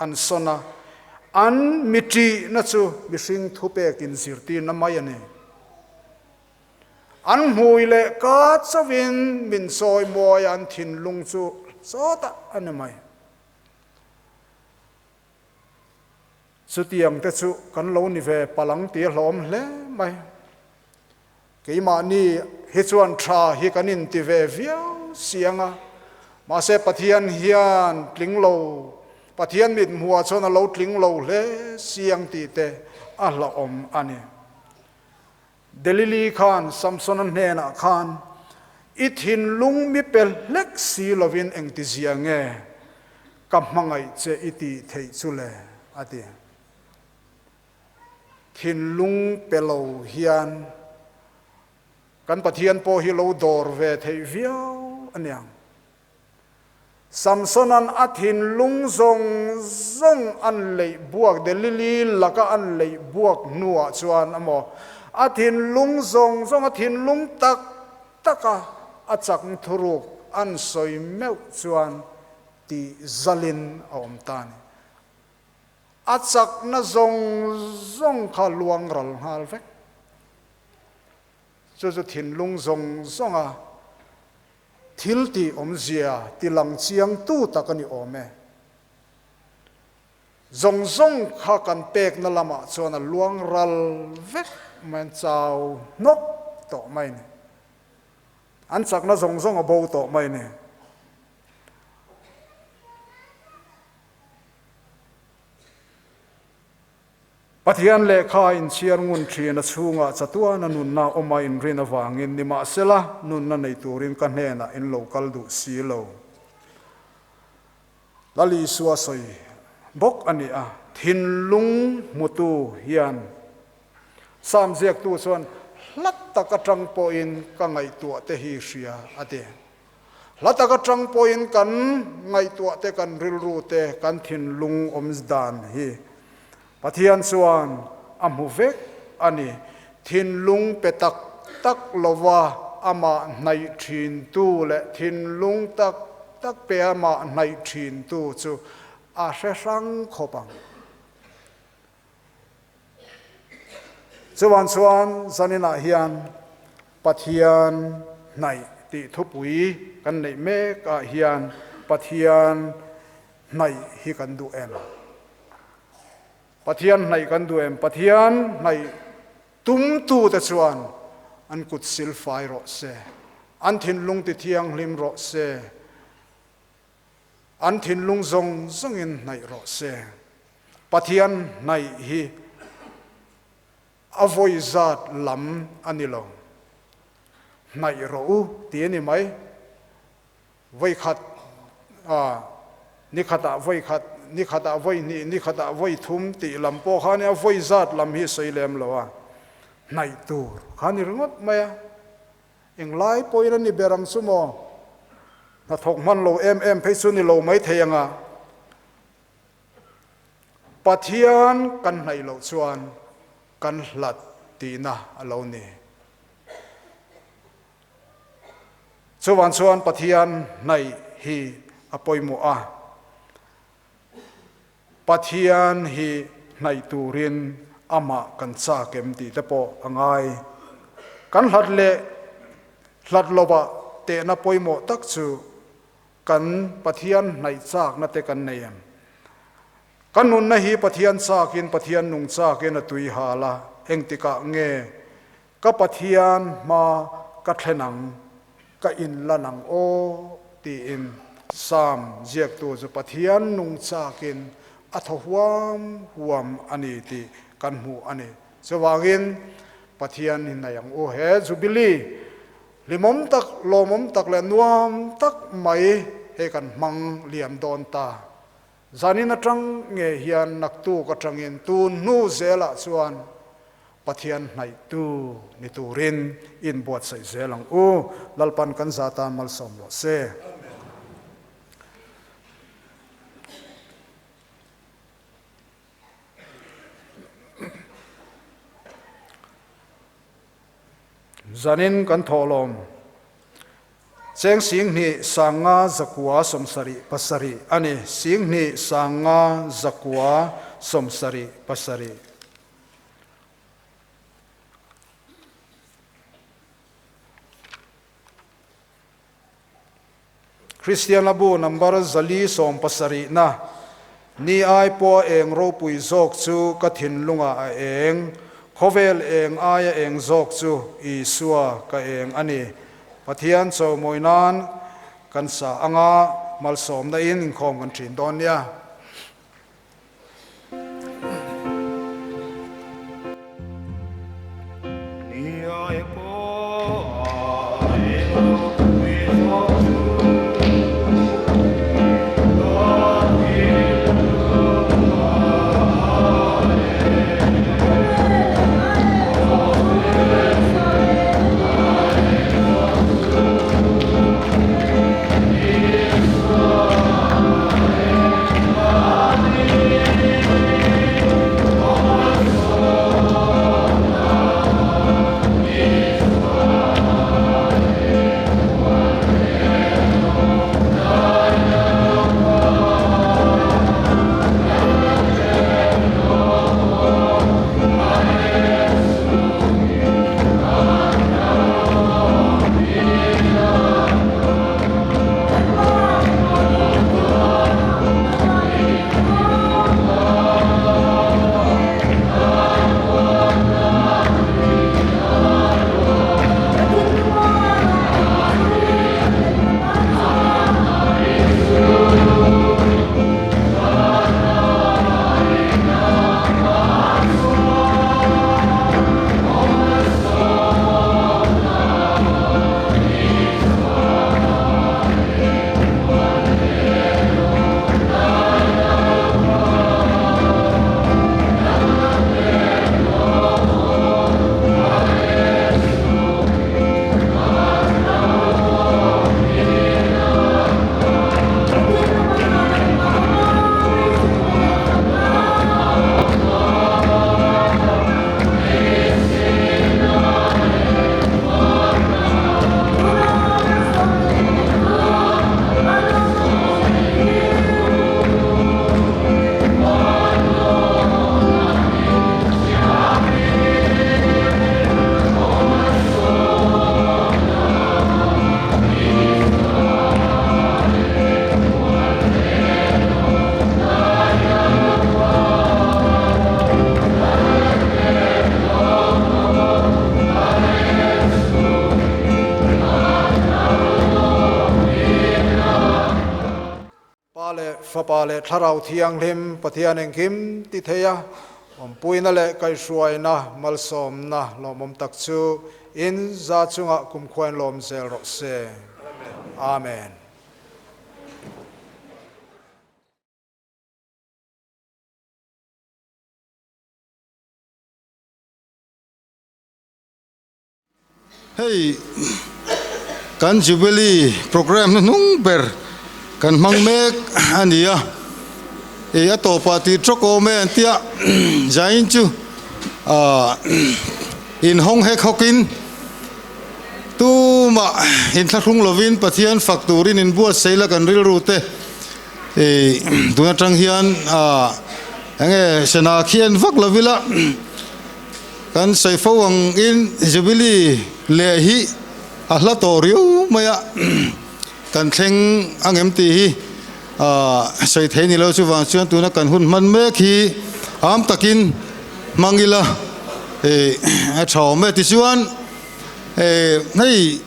an sawn a, an mi ṭihna chu mihring thupekin zirtirna mai a ni. An hmui leh ka chauhin min chawimawi a, an thinlung chu sawtah a ni mai. Chutiang te chu kan lo ni ve palang ti a hlawm hle mai. Keimahni hi chuan tha hi kan inti ve viau si ang a, mahse Pathian hian tling lo, Pathian mithmuhah chuan a lo tling lo hle si ang tih te a hlauhawm a ni. Delili khan Samsona hnenah khan, I thinlung mi pe hlek si lovin engtizia nge ka hmangaih che i tih theih chu le? a ti. Thinlung pe lo hian kan Pathian pawh hi lo dawr ve theih viau a niang. Samsona'n a thinlung zawng zawng an leih buak, Delili laka an leih buak hnuah chuan a maw, a thinlung zawng zawng, a thinlung tak taka a chakn thuruk an sawi meuh chuan tih zalin a awm ta a ni. A chakna zawng zawng kha luang ral nghal vek. Chu chu thinlung zawng zawnga Thil tih awmzia ti lang chiang tu tak a ni awm e. Zawng zawng kha kan pekna lamah chuan a luang ral vek mai, an chau hnawk tawh mai ni. An chakna zawng zawng a bo tawh mai ni. Pathian lehkha a inchhiar ngun thin, a chhungah chatuana nunna awm a inrin avangin, nimahsela, nunna nei turin ka hnenah in lo kal duh si lo. Lal Isua sawi bawk a ni a, thinlung hmutu hian Psalm ziaktu chuan hla tak atang pawhin ka ngaihtuah te hi hria a ti. Hla tak atang pawhin kan ngaihtuah te, kan rilru te, kan thinlung awm dan hi Pathian chuan a hmu vek a ni. Thinlung pe tak tak lova amah hnaih thintu leh thinlung tak tak pe amah hnaih thintu chu a hre hrang khawp ang. Chuvan chuan zaninah hian Pathian hnaih tih thupui kan neih mek ah hian Pathian. Hnaih hi kan duh em? Pathian hnaih kan duh em? Pathian hnaih tumtute chuan an kut silfai rawh se, an thinlung tithianghlim rawh se, an thinlung zawng zawngin hnaih rawh se. Pathian hnaih hi a vawi zat lam a ni lo. Hnaih rawh u ti a ni mai. Vawi khat, a, ni khatah vawi khat, ni khatah vawi hnih, ni khatah vawi thum tih lam pawh kha nia vawi zat lam hi sawi lem lo a, hnaih tur kha ni ringawt mai a. Englai pawhin a ni ber ang chu maw? Hnathawk hman lo em em phei chu ni lo mai thei ang a. Pathian kan hnaih loh chuan kan hlat tihna a lo ni. Chuvang chuan Pathian hnaih hi a pawimawh a, Pathian hi hnaih turin amah kan chak em tih te pawh a ngai. Kan hlat leh hlat lovah tehna pawimawh tak chu kan Pathian hnaih chakna te kan nei em? Kan nunna hi Pathian chakin Pathian nung chakin a tui hal a, engtikah nge Ka Pathian hma ka thlen ang, ka inlan ang aw, tiin Psalm ziaktu chu Pathian nung chakin a thaw huam huam a ni tih kan hmuh a ni. Chuvangin Pathian hi nei ang u. He Jubilee hlimawm tak, lawmawm tak leh nuam tak mai hei kan hmang liam dawn ta. Zanin atang nge hian naktuk atangin tun hnu zelah chuan Pathian hnaihtu ni turin inbuatsaih zel ang u. Lalpan kan za tan malsawm rawh se. Zanin kan thawhlawm cheng 10 500 97 a ni. 10 500 97. Kristian Hla Bu number 470 na Ni ai pawha eng ropui zawk chu ka thinlungah a eng, khawvel eng aia eng zawk chu Isua ka eng a ni. Pathian chawmawi nan kan sa anga malsawmna in inkhawm kan thin dawn nia. leh Fapa leh Thlarau Thianghlim Pathian engkim ti thei a, awmpuina leh kaihhruaina malsawmna lawmawm tak chu in za chungah kumkhuain lawm zel rawh se. Amen. Hei kan Jubilee programme hnuhnung ber kan hmang mek a ni a, ih a tawpah tih tawk awm e an tia zain chu ah inhawng hek hawkin tumah inthlahrung lovin Pathian fak turin inbuatsaih la kan rilru te ih tun atang hian ah enge sana khian vak lovila. Kan sawi fo ang in Jubilee leh hi a hla tawh riau mai a, kan thleng ang em tih hi sawi thei ni lo chuvang chuan tuna kan hun hman mek hi am takin hmang ila a tha awm e. Tichuan hei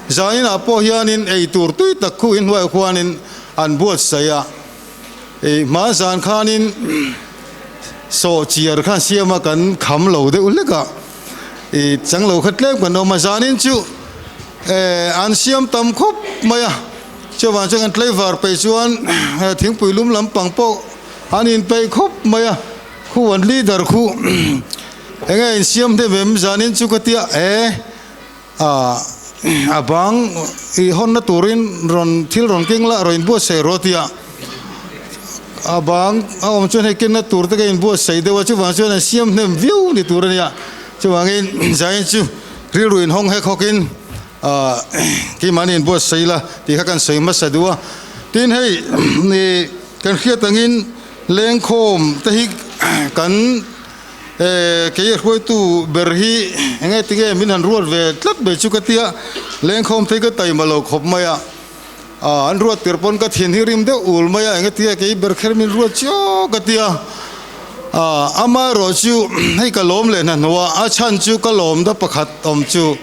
zaninah pawh hianin eitur tui tak khu inhnuaiah khuanin an buatsaih a. Hma zan khanin sawh chiar khan siam a kan kham lo deuh hlek a, i chang lo kha tlem kan awm a, zanin chu an siam tam khawp mai a, chuvang chuan kan tlaivar peih chuan thingpui lum lampang pawh an inpeih khawp mai a, khu an leader khu enge insiam hnem em zanin chu ka tia e. A bang i hawnna turin rawn thil rawn keng la, rawn inbuatsaih rawh tia a bang a awm chuan hei kenna tur te ka inbuatsaih deuh a, chuvang chuan an siam hnem viau ni tur a nia. Chuvangin zain chu rilru inhawng hek hawkin keimahni inbuatsaih la tih kha kan sawi hmasa duh a. Tin hei kan hriat angin lengkhawm te hi kan. Kei a hruaitu ber hi enge tinge min han ruat ve tlat mai chu ka tia, lengkhawm thei ka taima lo khawp mai a, an ruat tir pawn ka thin hi rim deuh ul mai a, enge tinge kei ber kher min ruat chiau ka tia, amaherawh chu hei ka lawm leh hnahnawh a, a chhan chu ka lawm da pakhat awm chu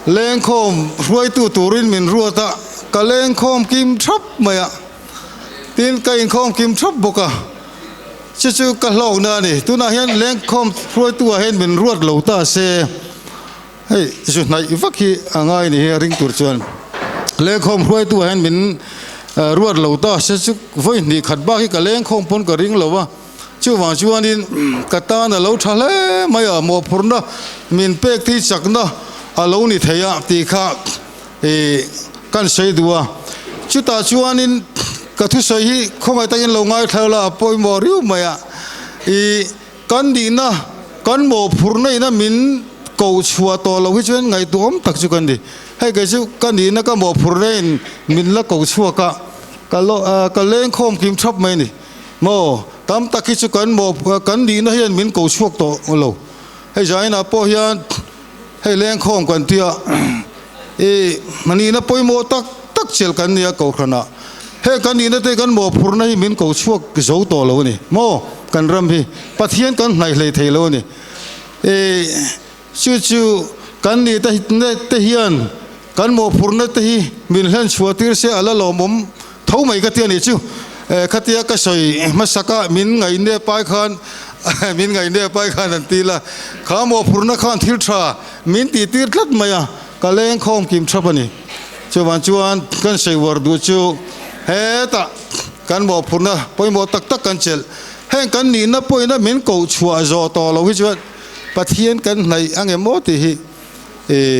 lengkhawm hruaitu turin min ruat a, ka lengkhawm kim thap mai a, tin ka inkhawm kim thap bawk a. Chu chu ka hlawkna a ni. Tunah hian lengkhawm hruaitu ah hian min ruat lo ta se, hei zu hnaih vak hi a ngai ni hi a ring tur chuan. Lengkhawm hruaitu ah hian min ruat lo ta se chu vawi hnih khat bak hi ka lengkhawm pawn ka ring lo a. Chuvang chuanin ka tan a lo tha hle mai a, mawhphurhna min pek thi chakna a lo ni thei a tih kha I kan sawi duh a, chutah chuanin ka thusawi hi khawngaih takin lo ngaithla la a pawimawh riau mai a, i kan nihna kan mawhphurhna ina min koh chhuah tawh loh hi chuan ngaihtuahawm tak chu kan ni. Hei kei chu ka nihna ka mawhphurhna in min la koh chhuak a, ka ka lengkhawm kim thap mai a ni maw, tam tak hi chu kan mawh kan nihna hian min koh chhuak tawh lo. Hei zainah pawh hian hei lengkhawm kan tia i nihna pawimawh tak tak chelh kan nia kohhranah heng kan nihna te kan mawhphurhna hi min ko chhuak zo tawh lo a ni maw kan ram hi Pathian kan hnaih hlei thei lo a ni i chu chu kan nih te te hian kan mawhphurhna te hi min hlen chhuah tir se a la lawmawm Tho mai ka ti a nih chu. Khatia ka sawi hmasak a, min ngaih pai khan min ngaih pai khan an ti la, kha mawhphurhna khan thil tha min tih tir tlat mai a, ka leng khawm kim thap a ni. Chuvang chuan kan sawi uar duh chu hetah kan mawhphurhna pawimawh tak tak kan chelh. Heng kan nihna pawhina min koh chhuah zawh tawh lo hi chuan Pathian kan hnaih ang em aw tih hi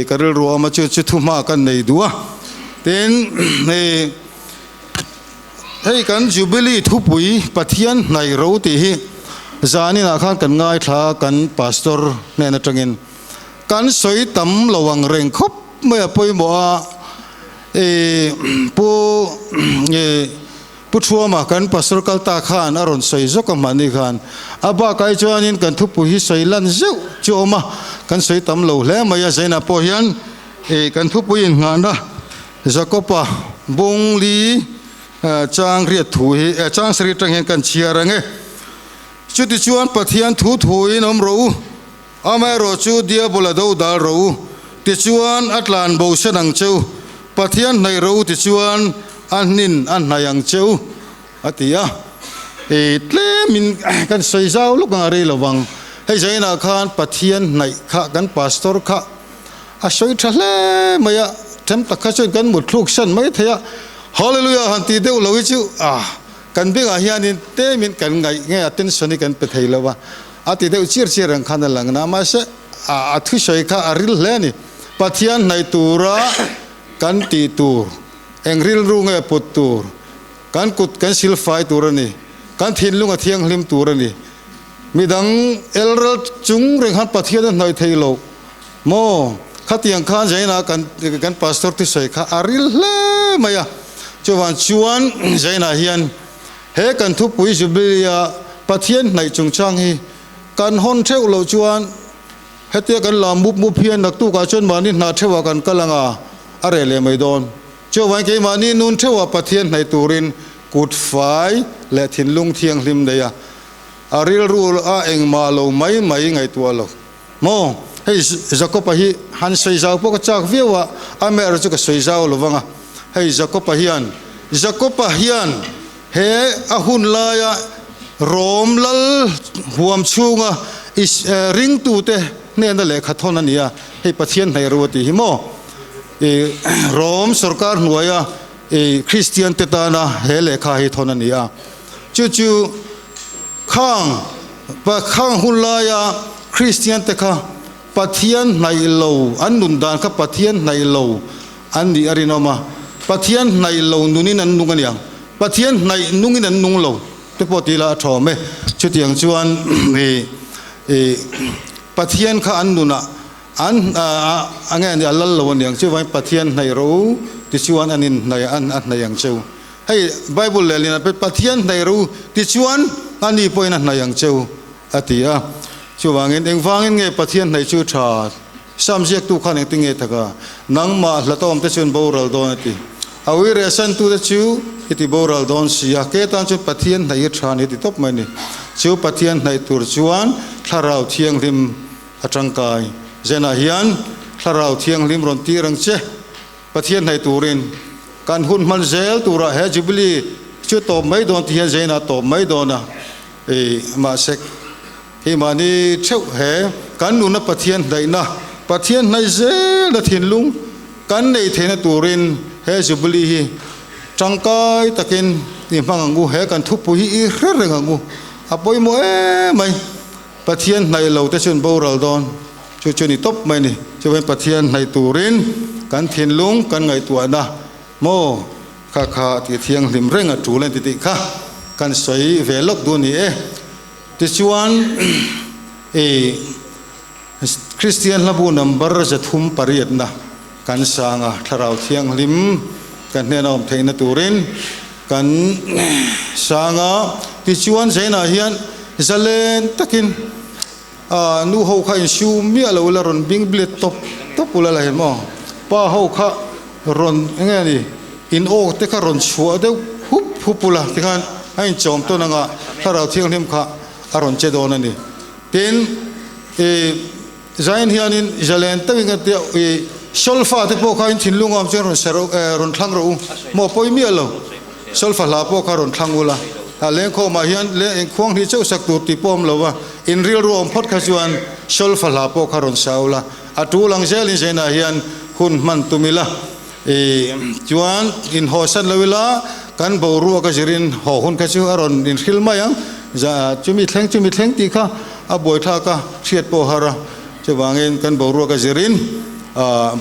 ka rilru a awm a, chu chu thuhma kan nei duh a. Tin, hei kan Jubilee thupui Pathian hnaih ro tih hi zaninah khan kan ngaithla kan Pastor hnen atangin kan sawi tam lo ang reng khawp mai a pawimawh a, Pu Pu Thuama kan Pastor kal ta khan a rawn sawi zawk a mahni khan a bakah hi chuanin kan thupui hi sawi lan zeuh chu a awm a, kan sawi tam lo hle mai a, Zainah pawh hian kan thupui innghahna Jakoba bung li chang riat thu hi chang sarih atang hian kan chhiar ang e. Chutichuan Pathian thu thuin awm rawh u, amaherawh chu Diabola do dal rawh u, tichuan a tlan bo sen ang che u, Pathian hnaih rawh u tichuan a hnin a hnaih ang che u. a ti a. I tlemin kan sawi zau lawk ang a rei lovang. Hei zainah khan Pathian hnaih kha kan pastor kha a sawi tha hle mai a, them tak kha chuan kan mutthluk san mai thei a, Hallelujah han tih deuh lo hi chu ah kan bengah hianin tlemin kan ngaih nge attention hi kan pe thei lo a, a ti deuh chiar chiar ang khan a lang na mahse a thusawi kha a ril hle a ni. Pathian hnaih tura kan tih tur, eng rilru nge put tur, kan kut kan silfai tur a ni, kan thinlung a thianghlim tur a ni. Midang elral chung reng khan Pathian a hnawih thei lo maw? Khatiang khan Zaina kan kan pastor thusawi kha a ril hle mai a. Chuvang chuan Zaina hian he kan thupui Jubilee a Pathian hnaih chungchang hi kan hawn theuh loh chuan hetia kan la mup mup hian naktukah chuan mahni hna theuhah kan kal anga a reh leh mai dawn. Chuvangin keimahni nun theuhah Pathian hnaih turin kut fai leh thinlung thianghlim nei a. A rilru a engmah lo mai mai ngaihtuah lo maw? Hei Jakob-a hi han sawi zau pawh ka chak viau a, amaherawh chu ka sawi zau lo vang a. Hei Jakob-a hian, Jakob-a hian he a hun laia Rom lal huam chhunga ringtute hnena lehkha thawn a ni a, hei Pathian hnaih ru a tih hi maw? Rom sorkar hnuaia Kristiante tana he lehkha hi thawn a ni a. Chu chu khang khang hun laia Kristian te kha Pathian hnaih lo, an nun dan kha Pathian hnaih lo an nih a rinawm a, Pathian hnaih lo nunin an nung a niang, Pathian hnaih nungin an nung lo te pawh ti ila a thawm e. Chutiang chuan i i Pathian kha an nunah an a nge a lal lo a niang, chuvangin Pathian hnaih rawh u tichuan an inhnaih an a hnaih ang che u. Hei Bible lehlin a Pathian hnaih rawh u tichuan ani pawhin a hnaih ang che u a ti a. Chuvangin engvangin nge Pathian hnaih chu tha? Sam ziaktu khan engtin nge tak a? Nangmah hlatawm te chuan boral dawn a ti. A ui rehsantute chu i ti boral dawn si a, ke tan chuan Pathian hnaih hi tha a ni ti tawp mai a ni. Chu Pathian hnaih tur chuan Thlarau Thianghlim a tangkai. Zenah hian Thlarau Thianghlim rawn tir ang che. Pathian hnaih turin kan hun hman zel turah he Jubilee chu tawp mai dawn tih hian Zaina tawp mai dawn a, i mahse hi mahni theuh he kan nuna Pathian hnaihna, Pathian hnaih zelna thinlung kan neih theihna turin he Jubilee hi tangkai takin i hmang ang u, he kan thupui hi i hre reng ang u, a pawimawh em mai. Pathian hnaih lo te chuan boral dawn chu chu ni tawp mai ni. Chuvangin Pathian hnaih turin kan thinlung kan ngaihtuahna maw kha kha tih thianghlim reng a tul a ni tih kha kan sawi ve lawk duh a ni e. Tichuan i Kristian hlabu number 308na kan sang a, Thlarau Thianghlim kan hnena awm theihna turin kan sang a, tichuan Zainah hian zalen takin ah nu ho kha insiu miah lo ila rawn bing bilet tawp tawp ula la hei maw, pa ho kha rawn eng nge ni in aw te kha rawn chhuah deuh hup hup ula tikhan a inchawm tawn anga Thlarau Thianghlim kha a rawn che dawn a ni. Tin, ih. Zain hianin zalen takin kan tia i solfa te pawh kha in thinlung awm chuan rawn ser rawn thlang rawh u maw pawi miah lo solfa hla pawh kha rawn thlang ula a lengkhawmah hian leng eng khuang hnih chauh sak tur tih pawh awm lo va in rilru awm phawt kha chuan solfa hla pawh kha rawn sa ula a tul ang zelin zainah hian hun hman tum ila i chuan in hawsan lo ila kan boruak a zirin haw hun kha chu a rawn inhril mai ang za chumi thleng chumi thleng tih kha A buaithlak a, hriat pawh har a, chuvangin kan boruak a zirin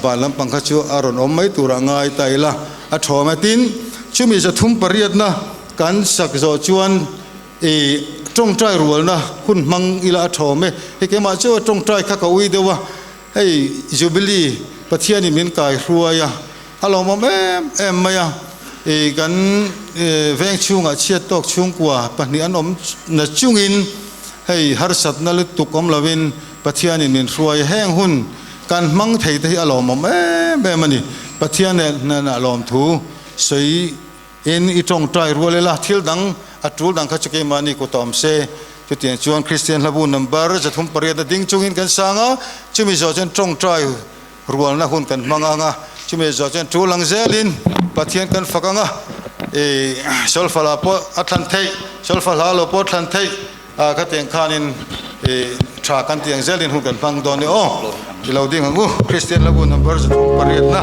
van lampang kha chu a rawn awm mai turah ngai ta ila a thawm a. Tin, chumi 308na kan sak zawh chuan i tawngtai rualna hun hmang ila a thawm e. Hei keimah chu a tawngtai kha ka ui deuh a, hei Jubilee Pathianin min kai hruai a, a lawmawm em em mai a. I kan veng chhungah chhiat tawk chhungkua pahnih an awm na chungin Hei harsatna lutuk awm lovin Pathianin min hruai heng hun kan hmang thei te hi a lawmawm em em a ni. Pathian hnenah lawmthu sawi in i tawngtai rual ila thil dang a tul dang kha chu keimahni kut a awm se. Chutiang chuan Kristian hlabu number 308 a ding chungin kan sang a, chumi zawh chuan tawngtai rualna hun kan hmang ang a, chumi zawh chuan tul ang zelin Pathian kan fak ang a. I solfa la pawh a thlan theih, solfa hla lo pawh a thlan theih a, khatiang khanin i tha kan tih ang zelin hun kan hmang dawn e aw. I lo ding ang u, Kristian Lagu number 308 na.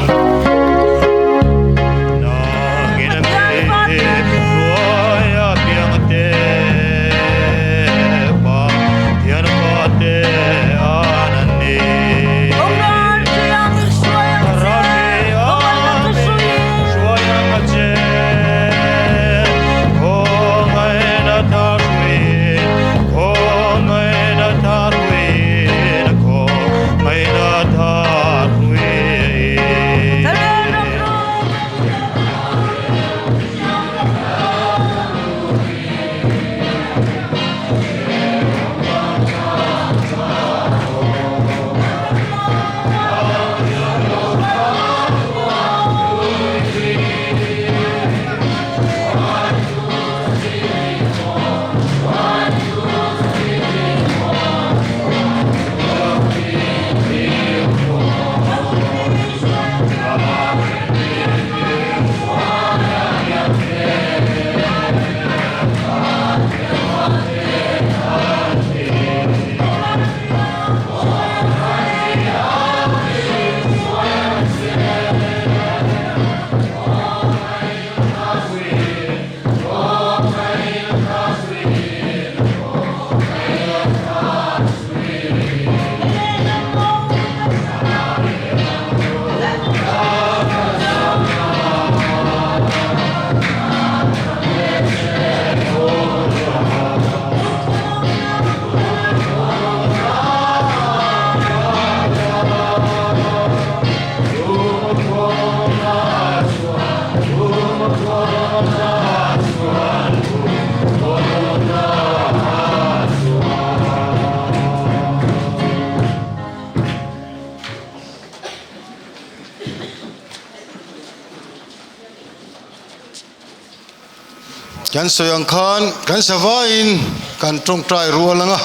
Kan sawi ang khan kan savaiin kan tawngtai rual ang a,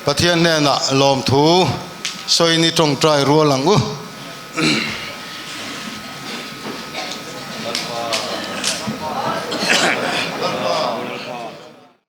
Pathian hnenah lawmthu sawiin i tawngtai rual ang u.